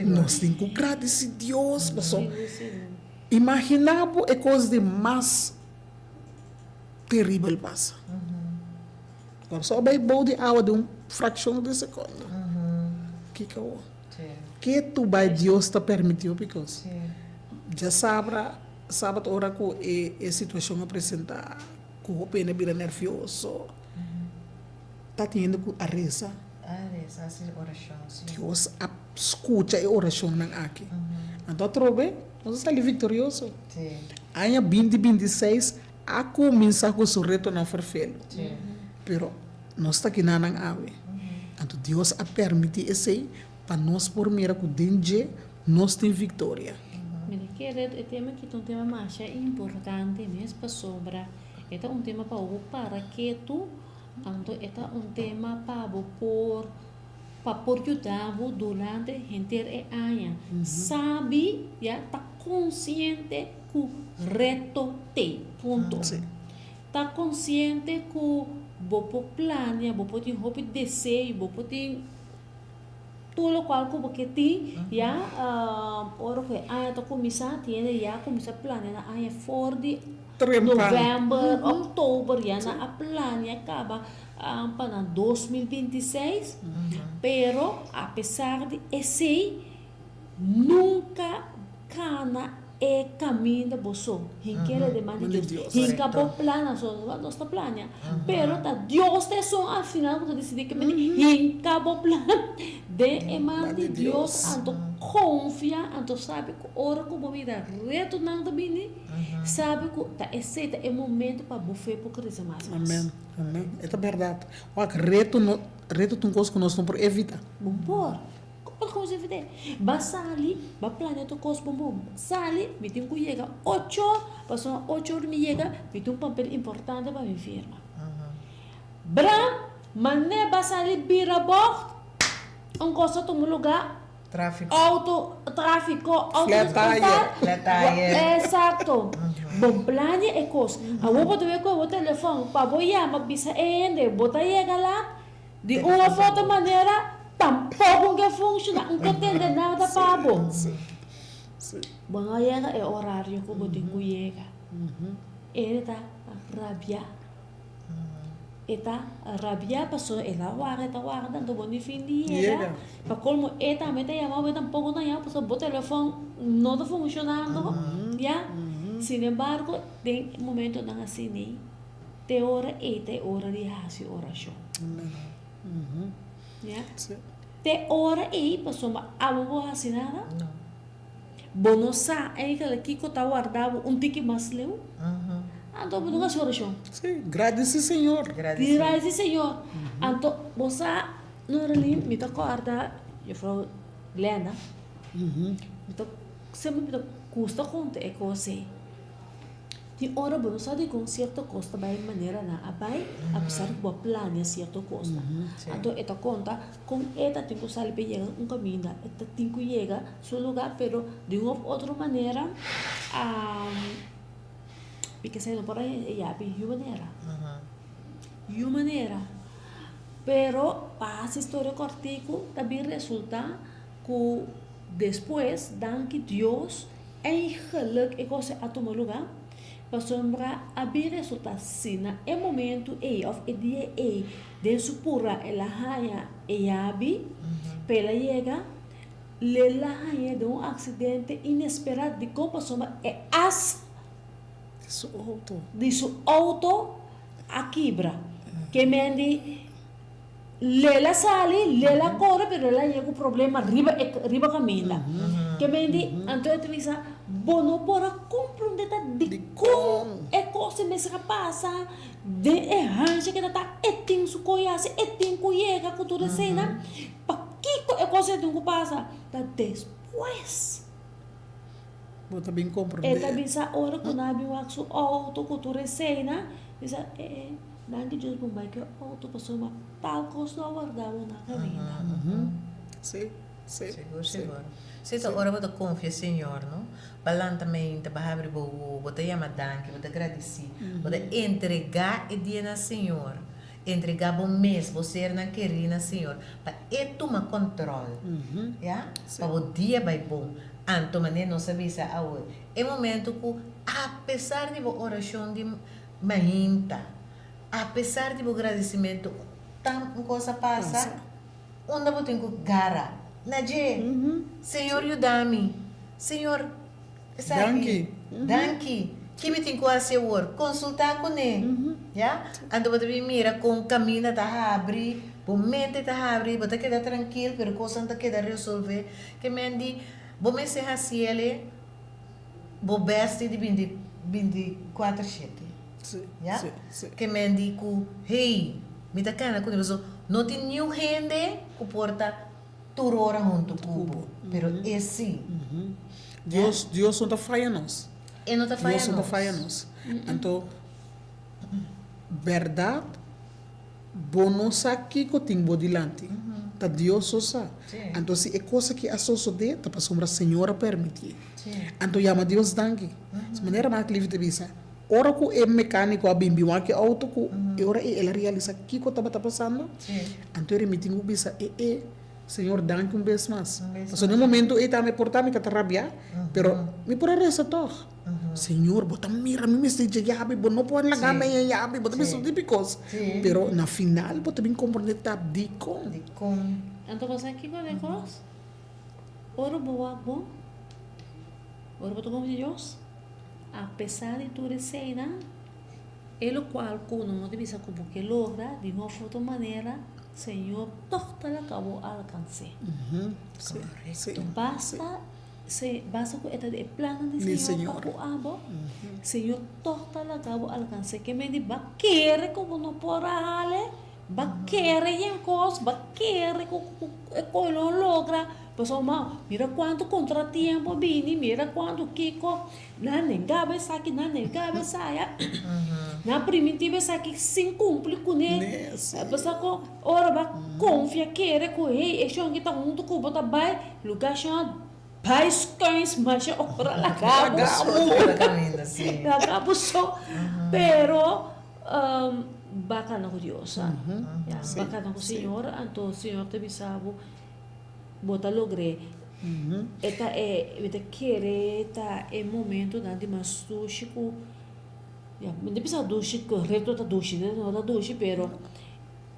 Nos tin ku gradisí Dios pasobra imaginá bo e kos di mas teribel pasa. Kòrsou a bai bou di awa den un frakshon di sekondo. Kiko awor? Ke tu bai Dios ta permitió bikos djasabra, sabat ora ku e e situashon a presentá ku hopi hende a bira nèrvioso, ta tin hende ku a resa. Dios a skucha e orashonnan aki. Anto atrobe nos a sali viktorioso. Aña binti 26 A kuminsá ku su retonan ferfelu, pero nos ta kinanan awe. Anto Dios a permití esei pa nos por mira ku den dje nos tin viktoria. Mi ta kere e tema aki ta un tema masha importante mes pasobra e ta un tema pa bo para ketu, anto e ta un tema pa bo por pa por yuda bo durante henter e aña. Sabi, ya, ta konsiente ku reto t'ei. Punto. Ta konsiente ku bo por plania, bo por tin hopi deseo, bo por tin tur lokual ku bo ke tin, ya, ora ku e aña ta kuminsá, tin hende ya kuminsá plania nan aña for di novèmber, òktober, ya nan a plania kaba pa nan 2026, pero apesar di esei, Nunka kana e kaminda bo so. Hink'e den man di Dios. Hinka bo plannan so. Nos ta plania. Pero ta Dios ta esun al final ku ta disidí ke mester. Hinka bo plan den e man di Dios. Anto konfia, anto sabi ku ora ku bo mira retonan ta bini, sabi ku ta esei ta e momento pa bo fe por krese mas mas. Amen, amen. E ta bèrdat. Wak, reto no, reto ta un kos ku nos no por evitá. Bo por. Kon ku CVT? Ba sali, ba plania tur kos bon bon. Sali, mi tin ku yega ocho or, pasobra ocho or mi yega, mi tin un papel importante pa mi firma. Bra, manera ba sali bira bògt, un kos a tuma lugá, Tráfiko. outo, tráfiko, outo Flat tire. Flat tire. Esakto. Bon plania e kos. Awor bo ta wak ku bo telefòn pa bo yama bisa e hende bo ta yega lat, Di un of otro manera tampoco un ke funciona, un ke tende nada pa bo. Bo no a yega e horario cu bo tin cu yega. E ta rabia. E ta rabia pasobra e ta warda, e ta warda, anto bo ni fin di yega. Pa colmo e tambe ta yama bo, e tampoco ta yama pasobra bo telefon no ta funcionando, ya. Sin embargo, den momentonan asina Te ora ei ta e ora di hasi orashon. Ya? Te ora ei, pasobra abo bo hasi nada? Bo no sa eigenlijk kiko ta warda bo un tiki mas leu? Anto bo no hasi orashon. Sí, gradisi Señor. Gradisi Señor. Anto bo sa, Norelyn, mi ta kòrda juffrouw Glenda, mi ta semper mi ta gusta konta e kos ei. Tin ora bo no sa dikon sierto kos ta bai manera nan a bai, apesar ku bo a plania sierto kosnan. Anto e ta konta kon e ta tin ku sali pa yega un kaminda, e ta tin ku yega su lugá, pero di un òf otro manera mi ke sa no por a yabi yu manera, yu manera. Pero pa hasi storia kòrtiku ta bin resultá ku despues danki Dios Eigenlijk e kos a tuma lugá pasobra a bin resultá si na e momentu ei òf e dia ei den su pura el a haña e yabi pa el a yega, el a haña den un aksidente inesperá. Dikon? Pasobra e as di su outo a kibra. Ke men di. Lela sali, lela kore pero lela yega ku problema riba e riba kaminda. Ke men di, anto e ta bisa, bo no por a komprondé ta dikon e kos ei mester a pasa den e hansha ke ta ta e tin su koe hasi, e tin ku yega ku tur eseinan. Pakiko e kos ei tin ku pasa? Ta despues. Bo ta bin komprondé. E ta bisa ora ku nan a bin wak su outo ku tur eseinan, bisa e e. Danki Dios bo bai ku e outo pasobra tal kos lo a warda bo na kaminda. Sí, sí, Sigur, sí. sigur. Sí, ta ora bo ta konfia Señor, no? Bo a lanta meinta, bo a habri bo wowo, bo ta yama danki, bo ta gradisí, bo ta entregá e dia na Señor, entregá bo mes, bo sernan kerí na Señor, pa E tuma kòntròl, ya? Pa bo dia bai bon. Anto manera nos a bisa awe, e momento ku apesar di bo orashon di Mainta, apesar di bo gradisimentu tan un kos a pasa, unda bo tin ku gara? Na dje! Señor yuda mi! Señor, esaki, danki! Ki mi tin ku hasi awor? Konsultá kuné, ya? Anto bo ta bin mira kon kaminda ta habri, bo mente ta habri, bo ta keda trankil, pero kosnan ta keda resolvé. Ke men di, bo mester hasiel e. Bo besti di binti 24 shete. Ya? Ke men di ku, hey, mi ta kana ku paso no tin niun hende ku por ta tur ora huntu ku bo, pero e si. Dios, Dios no ta faya nos. E no ta faya Dios no ta nos. faya nos. Anto, bèrdat, bo no sa kiko tin bo dilanti. Ta Dios so sa. Anto si e kos aki a sosodé, ta pasobra Señor a permitié. Anto yama Dios danki. Su manera Mark Levy ta bisa, ora ku e mekániko a bin bin wak e outo ku e ora ei el a realisá kiko tabata pasando, anto e remitin ku bisa e e Señor danki un bes mas. Pasobra na e momento ei tambe por ta mi ta ta rabiá, pero mi por a resa tòg. Señor, bo ta mira mi mester dje yabi, bo no por laga mi e yabi, bo ta bisa hopi kos. Pero na final bo ta bin komprende ta dikon. Dikon. Anto bo sa kiko di kos? Ora bo wak bon, ora bo ta konfia Dios, apesar di tur eseinan, e lokual ku no ta bisa ku bo ke logra, di un òf otro manera, Señor tòg ta laga bo alkans'é. Basta Se basa ku e ta di e plannan di Señor pa ku abo, Señor tòg ta laga bo alkans'é. Ke men di ba kere ku bo no por a hale, ba kere yen kos, ba kere ku e kos lo logra, pasobra mira kuantu kontratiempo bini, mira kuantu kiko, nan nengaba esaki, nan nengaba esaya, nan primintiba esaki sin kumpli kuné, pasobra ku ora bo a konfia kere ku hey e shon aki ta huntu ku bo ta bai. Luga shon bai skuins masha ora laga bo so. Laga bo so. Pero baka na ku Dios. Ya, baka na ku Señor. Anto Señor ta bisa bo, bo ta logr'é. E ta e, mi ta kere ta e momentonan di mas dushi ku, ya, mi ta bisa dushi, korekto ta dushi, no ta dushi, pero.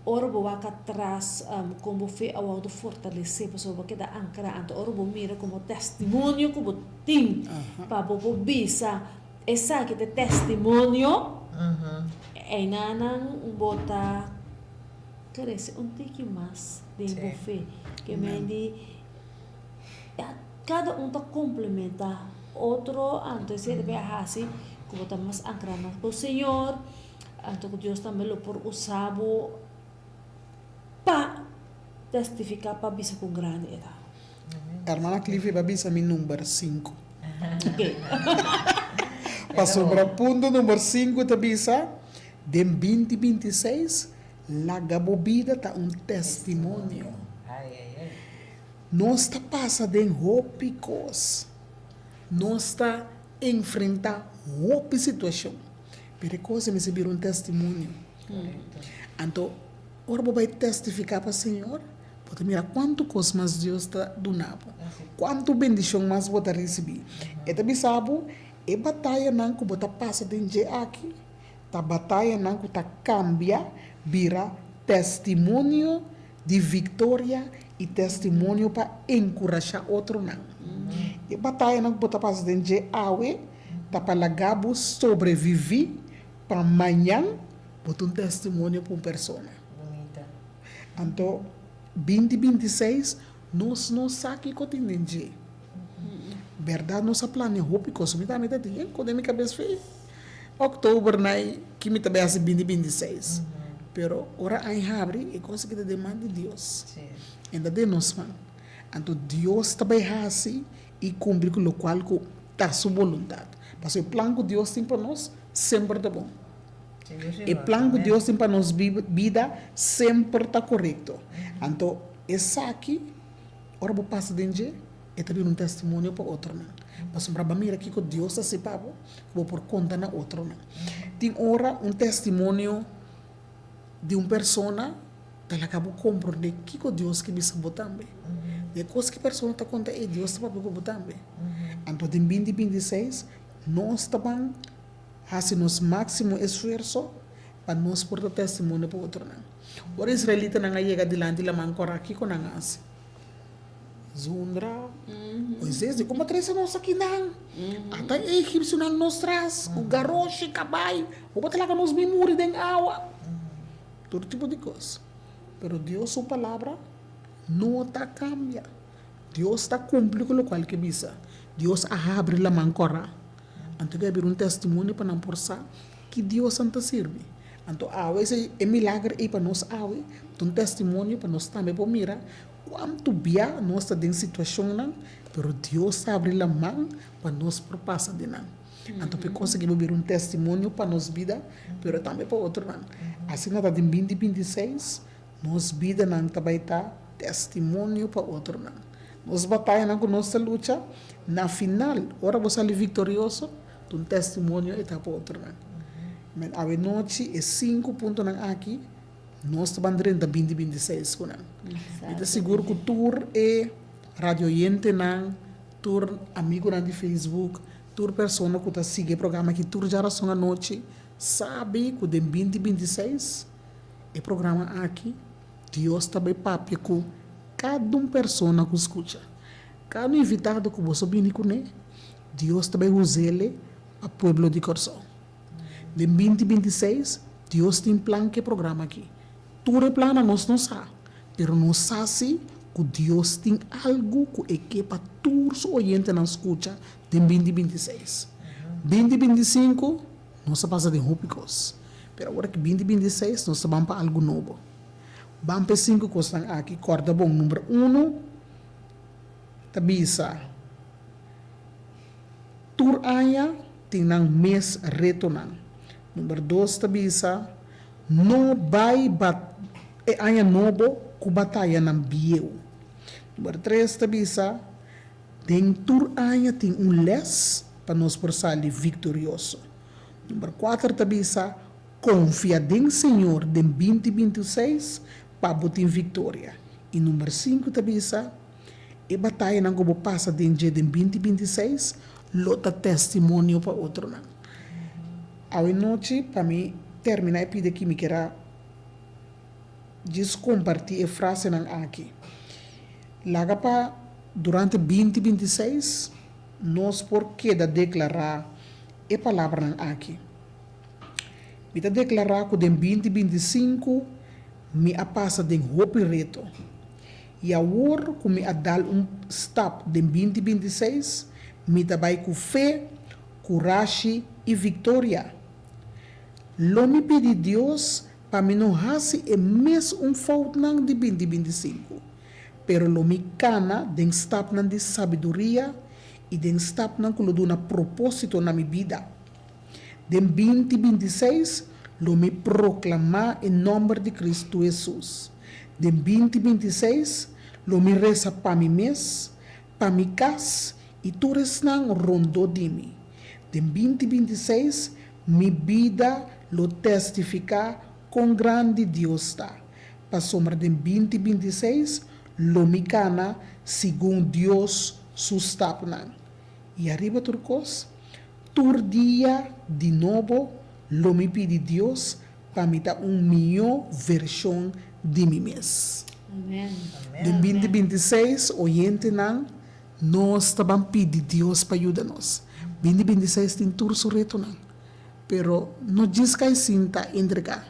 Ora bo wak atras kon bo fe a wòrdu fortalesé pasobra bo a keda ankrá. Anto ora bo mira komo testimonio ku bo tin pa bo por bisa esaki ta e testimonio, einanan bo ta krese un tiki mas den bo fe. Ke men di kada un ta komplementá otro, anto esei ta bay a hasi ku bo ta mas ankrá mas ku Señor. Anto ku Dios tambe lo por usa bo pa testifiká, pa bisa kon grandi e ta. Hermana Cliffy ba bisa mi number sinku. Pasobra punto number sinku ta bisa, Den binti 26, laga bo bida ta un testimonio. Nos ta pasa den hopi kos. Nos ta enfrentá hopi situashon. Pero e kos ei mester bira un testimonio. Anto, ora bo bai testifiká pa Señor, bo ta mira kuantu kos mas Dios ta duna bo, kuantu bendishon mas bo ta risibí. E ta bisa bo, e batayanan ku bo ta pasa den dje aki, ta batayanan ku ta kambia bira testimonio di viktoria i testimonio pa enkurashá otronan. E batayanan ku bo ta pasa den dje awe, Ta pa laga bo sobreviví pa mañan bo ta un testimonio pa un persona. Bunita. Anto 2026 nos no sa kiko tin den dje. Bèrdat nos a plania hopi kos. Mi tambe ta tin den mi kabes fe òktober nai ki mi ta bai hasi 2026. Pero ora aña habri e kos aki ta den man di Dios. E ta den nos man. Anto Dios ta bai hasi i kumpli ku lokual ku ta su boluntat. Pasobra e plan ku Dios tin pa nos semper ta bon. E plan ku Dios tin pa nos bida semper ta korekto. Anto esaki, ora bo pasa den dje, e ta bira un testimonio pa otronan. Pasobra bo a mira kiko Dios a hasi pa bo, ku bo por konta na otronan. Tin ora un testimonio di un persona ta laga bo komprondé kiko Dios ke bisa bo tambe. E kos ku e persona ta konta ei, Dios ta papia ku bo tambe. Anto den 2026 nos ta ban Hasi nos máksimo esfuerso pa nos por ta testimonio pa otronan. Ora israelitanan a yega dilanti Laman Kòrá, kiko nan a hasi? Zundra. Moisés di, Komo trese nos akinan? Ata e egipsionan nos tras ku garoshi, kabai. Bo por ta laga nos bin muri den awa? Tur tipo di kos. Pero Dios su palabra no ta kambia. Dios ta kumpli ku lokual ke bisa. Dios a habri Laman Kòrá. Anto ke a bira un testimonio pa nan por sa ki Dios nan ta sirbi. Anto awe esei e milager ei pa nos awe ta un testimonio pa nos tambe por mira kuantu bia nos ta den situashonnan pero Dios ta abri laman pa nos por pasa den nan. Anto pa e kos aki por bira un testimonio pa nos bida pero tambe pa otronan. Asina ta den 2026 nos bidanan ta bai ta testimonio pa otronan. Nos batayanan ku nos ta lucha, na final, ora bo sali viktorioso, ta un testimonio e ta pa otronan. Men awenochi e sinku puntonan aki, nos ta ban drenta 2026 ku nan. Mi ta sigur ku tur e radioyentenan, tur amigunan di Facebook, tur persona ku ta sigui e programa aki tur djarason anochi, sabi ku den 2026 e programa aki, Dios ta bai papia ku kada un persona ku skucha. Kada un invitado ku boso bini kuné, Dios ta bai us'el pa pueblo di Kòrsou. Den 2026, Dios tin plan ku e programa aki. Tur e plannan nos no sa, pero nos sa si ku Dios tin algu ku e ke pa tur su oyentenan skucha den 2026. 2025, nos a pasa den hopi kos, pero awor aki 2026 nos ta ban pa algu nobo. Ban pa e sinku kosnan aki. Kòrda bon, number uno ta bisa, Tur aña tin nan mes retonan. Number dos ta bisa, No bai bat e aña nobo ku batayanan bieu. Number tres ta bisa, Den tur aña tin un lès pa nos por sali viktorioso. Number kuater ta bisa, Konfia den Señor den 2026 pa bo tin viktoria. I number sinku ta bisa, E batayanan ku bo pasa den dje den 2026 lo ta testimonio pa otronan. Awe nochi pa mi terminá e pida aki mi kier a djis kompartí e frasenan aki. Laga pa durante 2026 nos por keda deklará e palabranan aki. Mi ta deklará ku den 2025 mi a pasa den hopi reto. I awor ku mi a dal un stap den 2026, mi ta bai ku fe, kurashi i viktoria. Lo mi pidi Dios pa mi no hasi e mes un foutnan di 2025, pero lo mi kana den stapnan di sabiduria i den stapnan ku lo duna propósito na mi bida. Den 2026 lo mi proklamá e nòmber di Kristu Hesus. Den 2026 lo mi resa pa mi mes, pa mi kas i tur esnan rondó di mi. Den 2026 mi bida lo testifiká kon grandi Dios ta, pasobra den 2026 lo mi kana segun Dios su stapnan. I ariba tur kos, Tur dia di nobo lo mi pidi Dios pa mi ta un mihó vershon di mi mes. Amen. Den 2026, oyentenan, nos ta ban pidi Dios pa yuda nos. 2026 tin tur su retonan, pero no djis kai sinta entregá.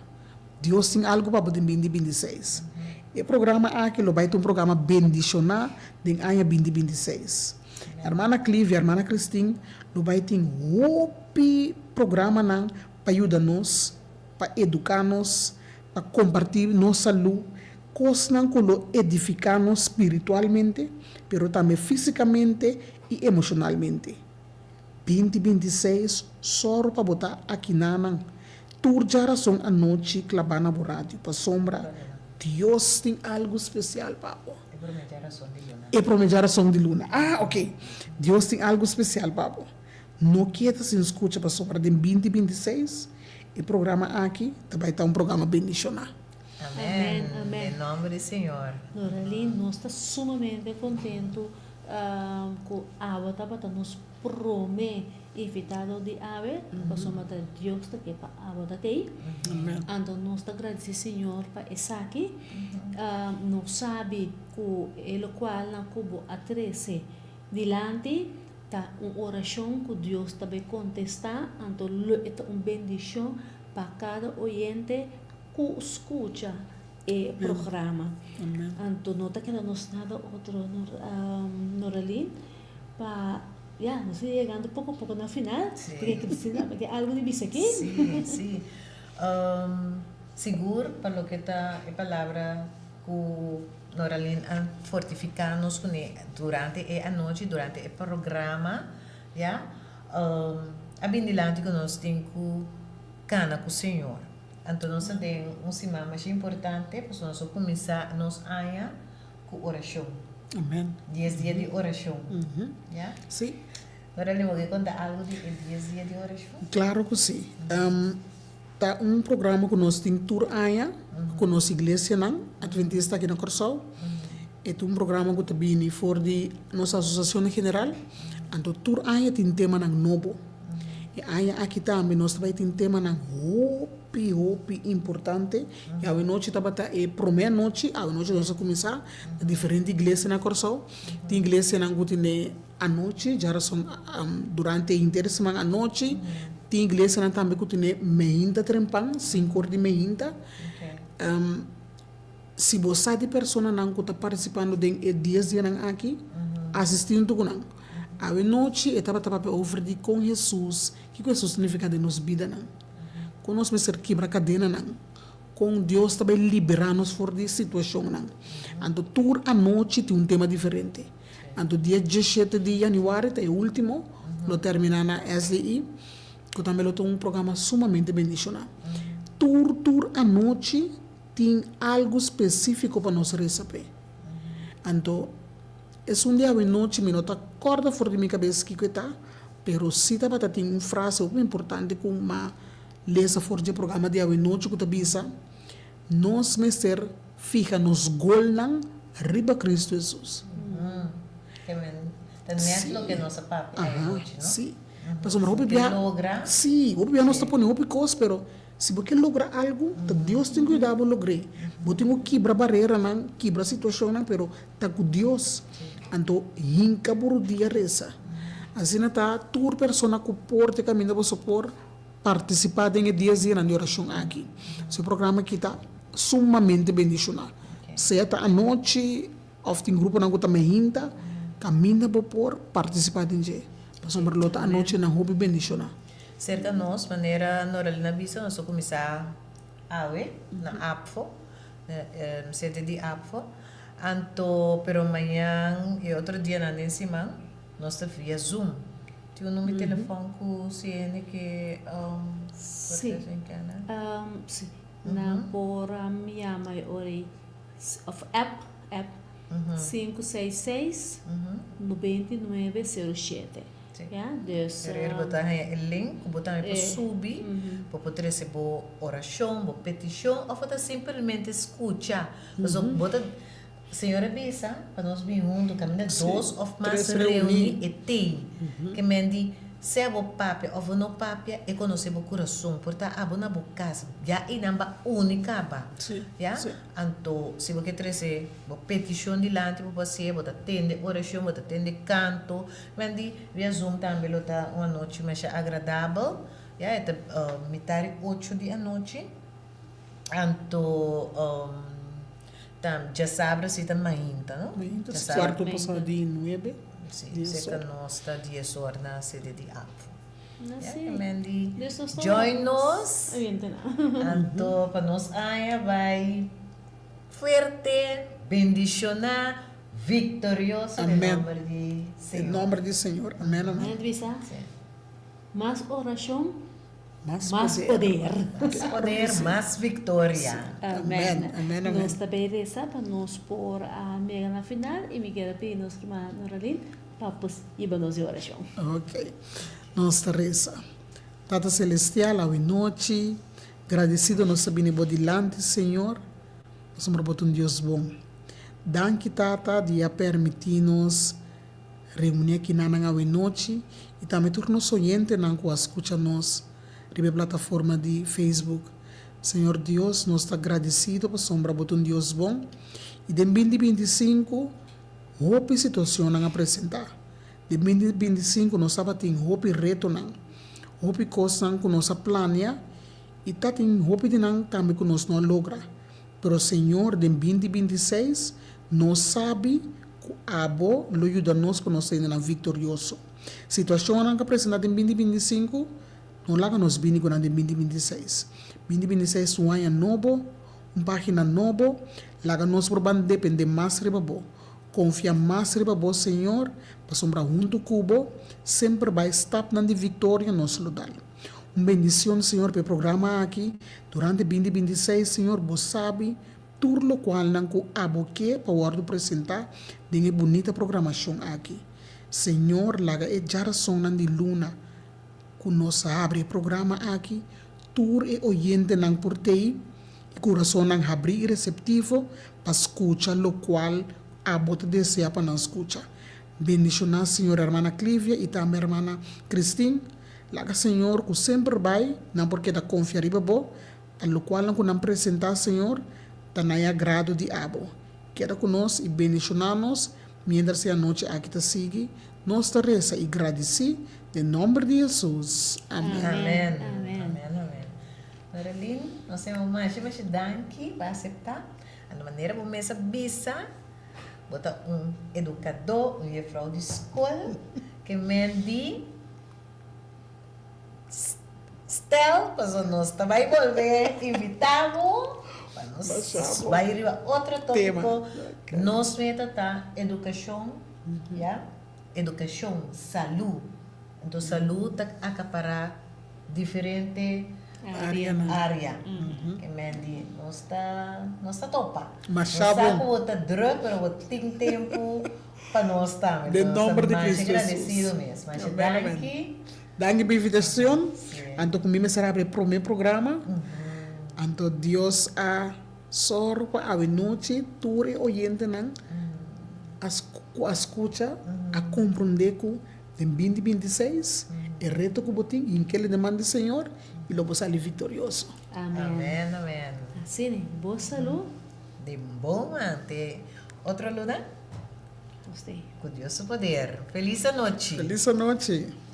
Dios tin algu pa bo den 2026. E programa aki lo bai ta un programa bendishoná den aña binti 26. Hermana Clivia, hermana Christine lo bai tin hopi programanan pa yuda nos, pa eduká nos, pa kompartí nos salú, kosnan ku lo edifiká nos spiritualmente, pero tambe físikamente i emoshonalmente. 2026, sòru pa bo ta akinanan tur djarason anochi klabá na bo radio, pasobra Dios tin algu spesial pa bo. E promé djarason di luna. E promé djarason di luna. Ah, oke. Dios tin algu spesial pa bo. No keda sin skucha pasobra den 2026 e programa aki ta bai ta un programa bendishoná. Amèn. Amèn. Den nòmber di Señor. Noralyn, nos ta sumamente kontentu ku awe tabata nos promé invitado di awe, pasobra ta Dios ta ke pa awe ta tei. Amèn. Anto nos ta gradisí Señor pa esaki. Nos sabi ku e lokualnan ku bo a trese dilanti ta un orashon ku Dios ta bai kontestá, anto lo e ta un bendishon pa kada oyente ku skucha e programa. Amèn. Anto no ta keda nos nada otro, Noralyn, pa, ya, nos ta yegando poko poko na final. Sí. Porque Cristina tin algu di bisa aki. Sí, sí. Sigur pa loke ta e palabra ku Noralyn a fortifiká nos kuné durante e anochi, durante e programa, ya, a bin dilanti ku nos tin ku kana ku Señor. Anto nos ta den un siman masha importante pasobra nos a kuminsá nos aña ku orashon. Amen. Dies dia di orashon. Ya? Sí. Noralyn, bo ke konta algu di e dies dia di orashon? Klaro ku sí. Ta un programa ku nos tin tur aña ku nos iglesianan Adventista aki na Kòrsou. E ta un programa ku ta bini for di nos Asosiashon General. Anto tur aña tin temanan nobo. E aña aki tambe nos ta bai tin temanan hopi, hopi importante. I awe nochi tabata e promé anochi. Awe nochi nos a kuminsá na diferente iglesia na Kòrsou. Tin iglesianan ku tene anochi, djarason durante henter siman anochi. Tin iglesianan tambe ku tene meinta trempan, sinku or di meinta. Si bo sa di personanan ku ta partisipando den e dies dianan aki, asistí huntu ku nan. Awe nochi e tabata papia over di kon Hesus, kiko Hesus ta nifiká den nos bidanan, kon nos mester kibra kadenanan, kon Dios ta bai liberá nos for di situashonnan. Anto tur anochi tin un tema diferente. Anto dia 17 di yanüari ta e último, lo terminá na SDI, ku tambe lo ta un programa sumamente bendishoná. Tur tur anochi tin algu spesífiko pa nos resa p'e. Anto, esun di awenochi mi no ta kòrda for di mi kabes kiko e ta, pero sí tabata tin un frase hopi importante ku m'a lesa for dje programa di awenochi ku ta bisa, Nos mester fiha nos golnan riba Kristu Hesus. Ke men ta nèt loke nos a papia awenochi, no? Sí. Pasobra hopi bia, sí, hopi bia nos ta pone hopi kos, pero Si bo ke logra algu, ta Dios tin ku yuda bo logr'é. Bo tin ku kibra bareranan, kibra situashonnan, pero ta ku Dios. Anto hinka bo rudia resa. Asina ta tur persona ku por te kaminda boso por partisipá den e dies dianan di orashon aki. So e programa aki ta sumamente bendishoná. Sea ta anochi òf tin gruponan ku ta mehinta, kaminda bo por partisipá den dje. Pasobra lo ta anochinan hopi bendishoná. Serka nos, manera Noralyn a bisa, nos a kuminsá awe na APFO, sede di APFO. Anto, pero mañan i otro dianan den siman nos ta via Zoom. Tin un number di telefòn ku si hende ke Sí, sí. Nan por yama e ora ei, òf app, app, 566 99 07. Ya, dus. Pero er bo ta haña e link ku bo tambe por subi, bo por trese bo orashon, bo petishon òf bo ta simpelmente skucha. Pasobra bo ta, Señor a bisa pa nos bin huntu kaminda dos òf mas reuní e tei. Ke men di sea bo papia òf bo no papia e konosé bo kurason. Por ta abo na bo kas ya einan ba uni kaba. Ya, anto si bo ke trese bo petishon dilanti bo por hasié, bo ta tende orashon, bo ta tende kanto. Men di via Zoom tambe lo ta un anochi masha agradabel. Ya, e ta mitar di ocho di anochi. Anto, Ta djasabra si ta mainta, no? Mainta, cuarto pasa di nuebe. Si, si ta nos ta dies or na sede di APFO. Ya, ke men di join nos, anto pa nos aña bai fuerte, bendiciona, victorioso den nomber di Señor. Den nomber di Señor. Amen, amen. Mas oracion, mas poder. Mas poder, mas victoria. Amen. Nos ta bay reza pa nos por a mega na final y mi kier a pidi nos hermana Noralyn pa pues hiba nos e oracion. Ok. Nos ta reza. Tata Celestial, awe nochi, gradecido nos ta bini bo dilanti, Señor, pasobra bo ta un Dios bon. Danki, Tata, di a permiti nos Reuní akinanan awenochi i tambe tur nos oyentenan ku a skucha nos riba e plataforma di Facebook. Señor Dios, nos ta gradesido pasobra bo ta un Dios bon i den binti 25 hopi situacionnan a presentá. Den binti 25 nos tabatin hopi retonan, hopi kosnan ku nos a plania i ta tin hopi di nan tambe ku nos no a logra. Pero Señor, den binti 26 nos sabi Ku abo lo yuda nos pa nos hendenan viktorioso. Situashonnan ku a presentá den 2025 no laga nos bini ku nan den 2026. 2026 ta un aña nobo, un página nobo, laga nos por ban dependé mas riba bo, konfia mas riba bo, Señor, pasobra huntu ku bo semper bai stapnan di viktoria nos lo dal. Un bendicion, Señor, pa e programa aki durante 2026, Señor, bo sabi Tur lokualnan ku abo ke pa wòrdu presentá den e bunita programashon aki. Señor laga e djarasonnan di luna ku nos habri e programa aki, tur e oyentenan por tei i kurasonnan habrí i reseptivo pa skucha lokual abo ta deseá pa nan skucha. Bendishoná Señor hermana Clivia i tambe hermana Christine. Laga Señor ku semper bai nan por keda konfia riba bo Pa lokualnan ku nan presentá, Señor, ta na e agrado di Abo. Keda ku nos i bendishoná nos miéntras e anochi aki ta sigui. Nos ta resa i gradisí den nòmber di Hesus. Amèn. Amèn. Amèn, amèn. Norelyn, nos ta yama masha masha danki pa aseptá. Anto manera bo mes a bisa, bo ta un edukadó, un jefrou di skol, ke men di. Stel, paso nos ta bai bolbe invita bo pa nos bai riba otro tópiko. Nos meta ta edukashon, ya, edukashon, salú. Anto salú ta akapará diferente área. Ke men di nos ta nos ta topa. Nos sa ku bo ta drùk pero bo tin tempu pa nos tambe. Den nomber di Masha Cristo Jesus. gradecido mes. Masha Amén, amén. danki. Danki pa invitacion. Sí. Anto cu mi mester habri e prome programa. Anto Dios a zorg pa awe nochi tur e oyentenan a cu a scucha a comprende cu den 2026 e reto cu bo tin hinkele den man di Señor y lo bo sali victorioso. Amén. Amén, amén. Asina, bo salud. Den bon man te otro luna. Cu Dios su poder. Feliz anochi. Feliz anochi.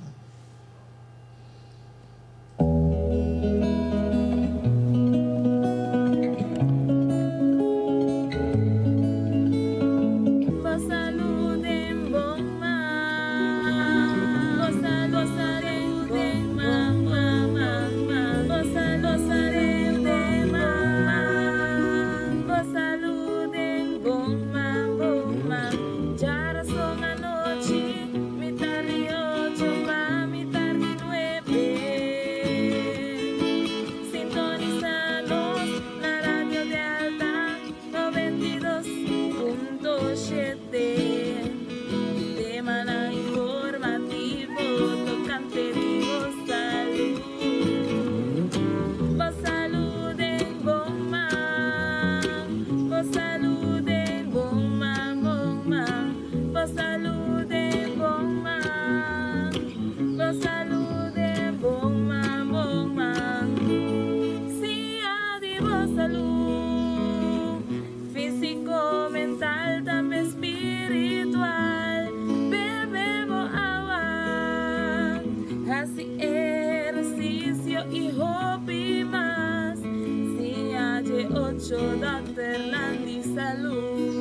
Mucho dokternan di salú.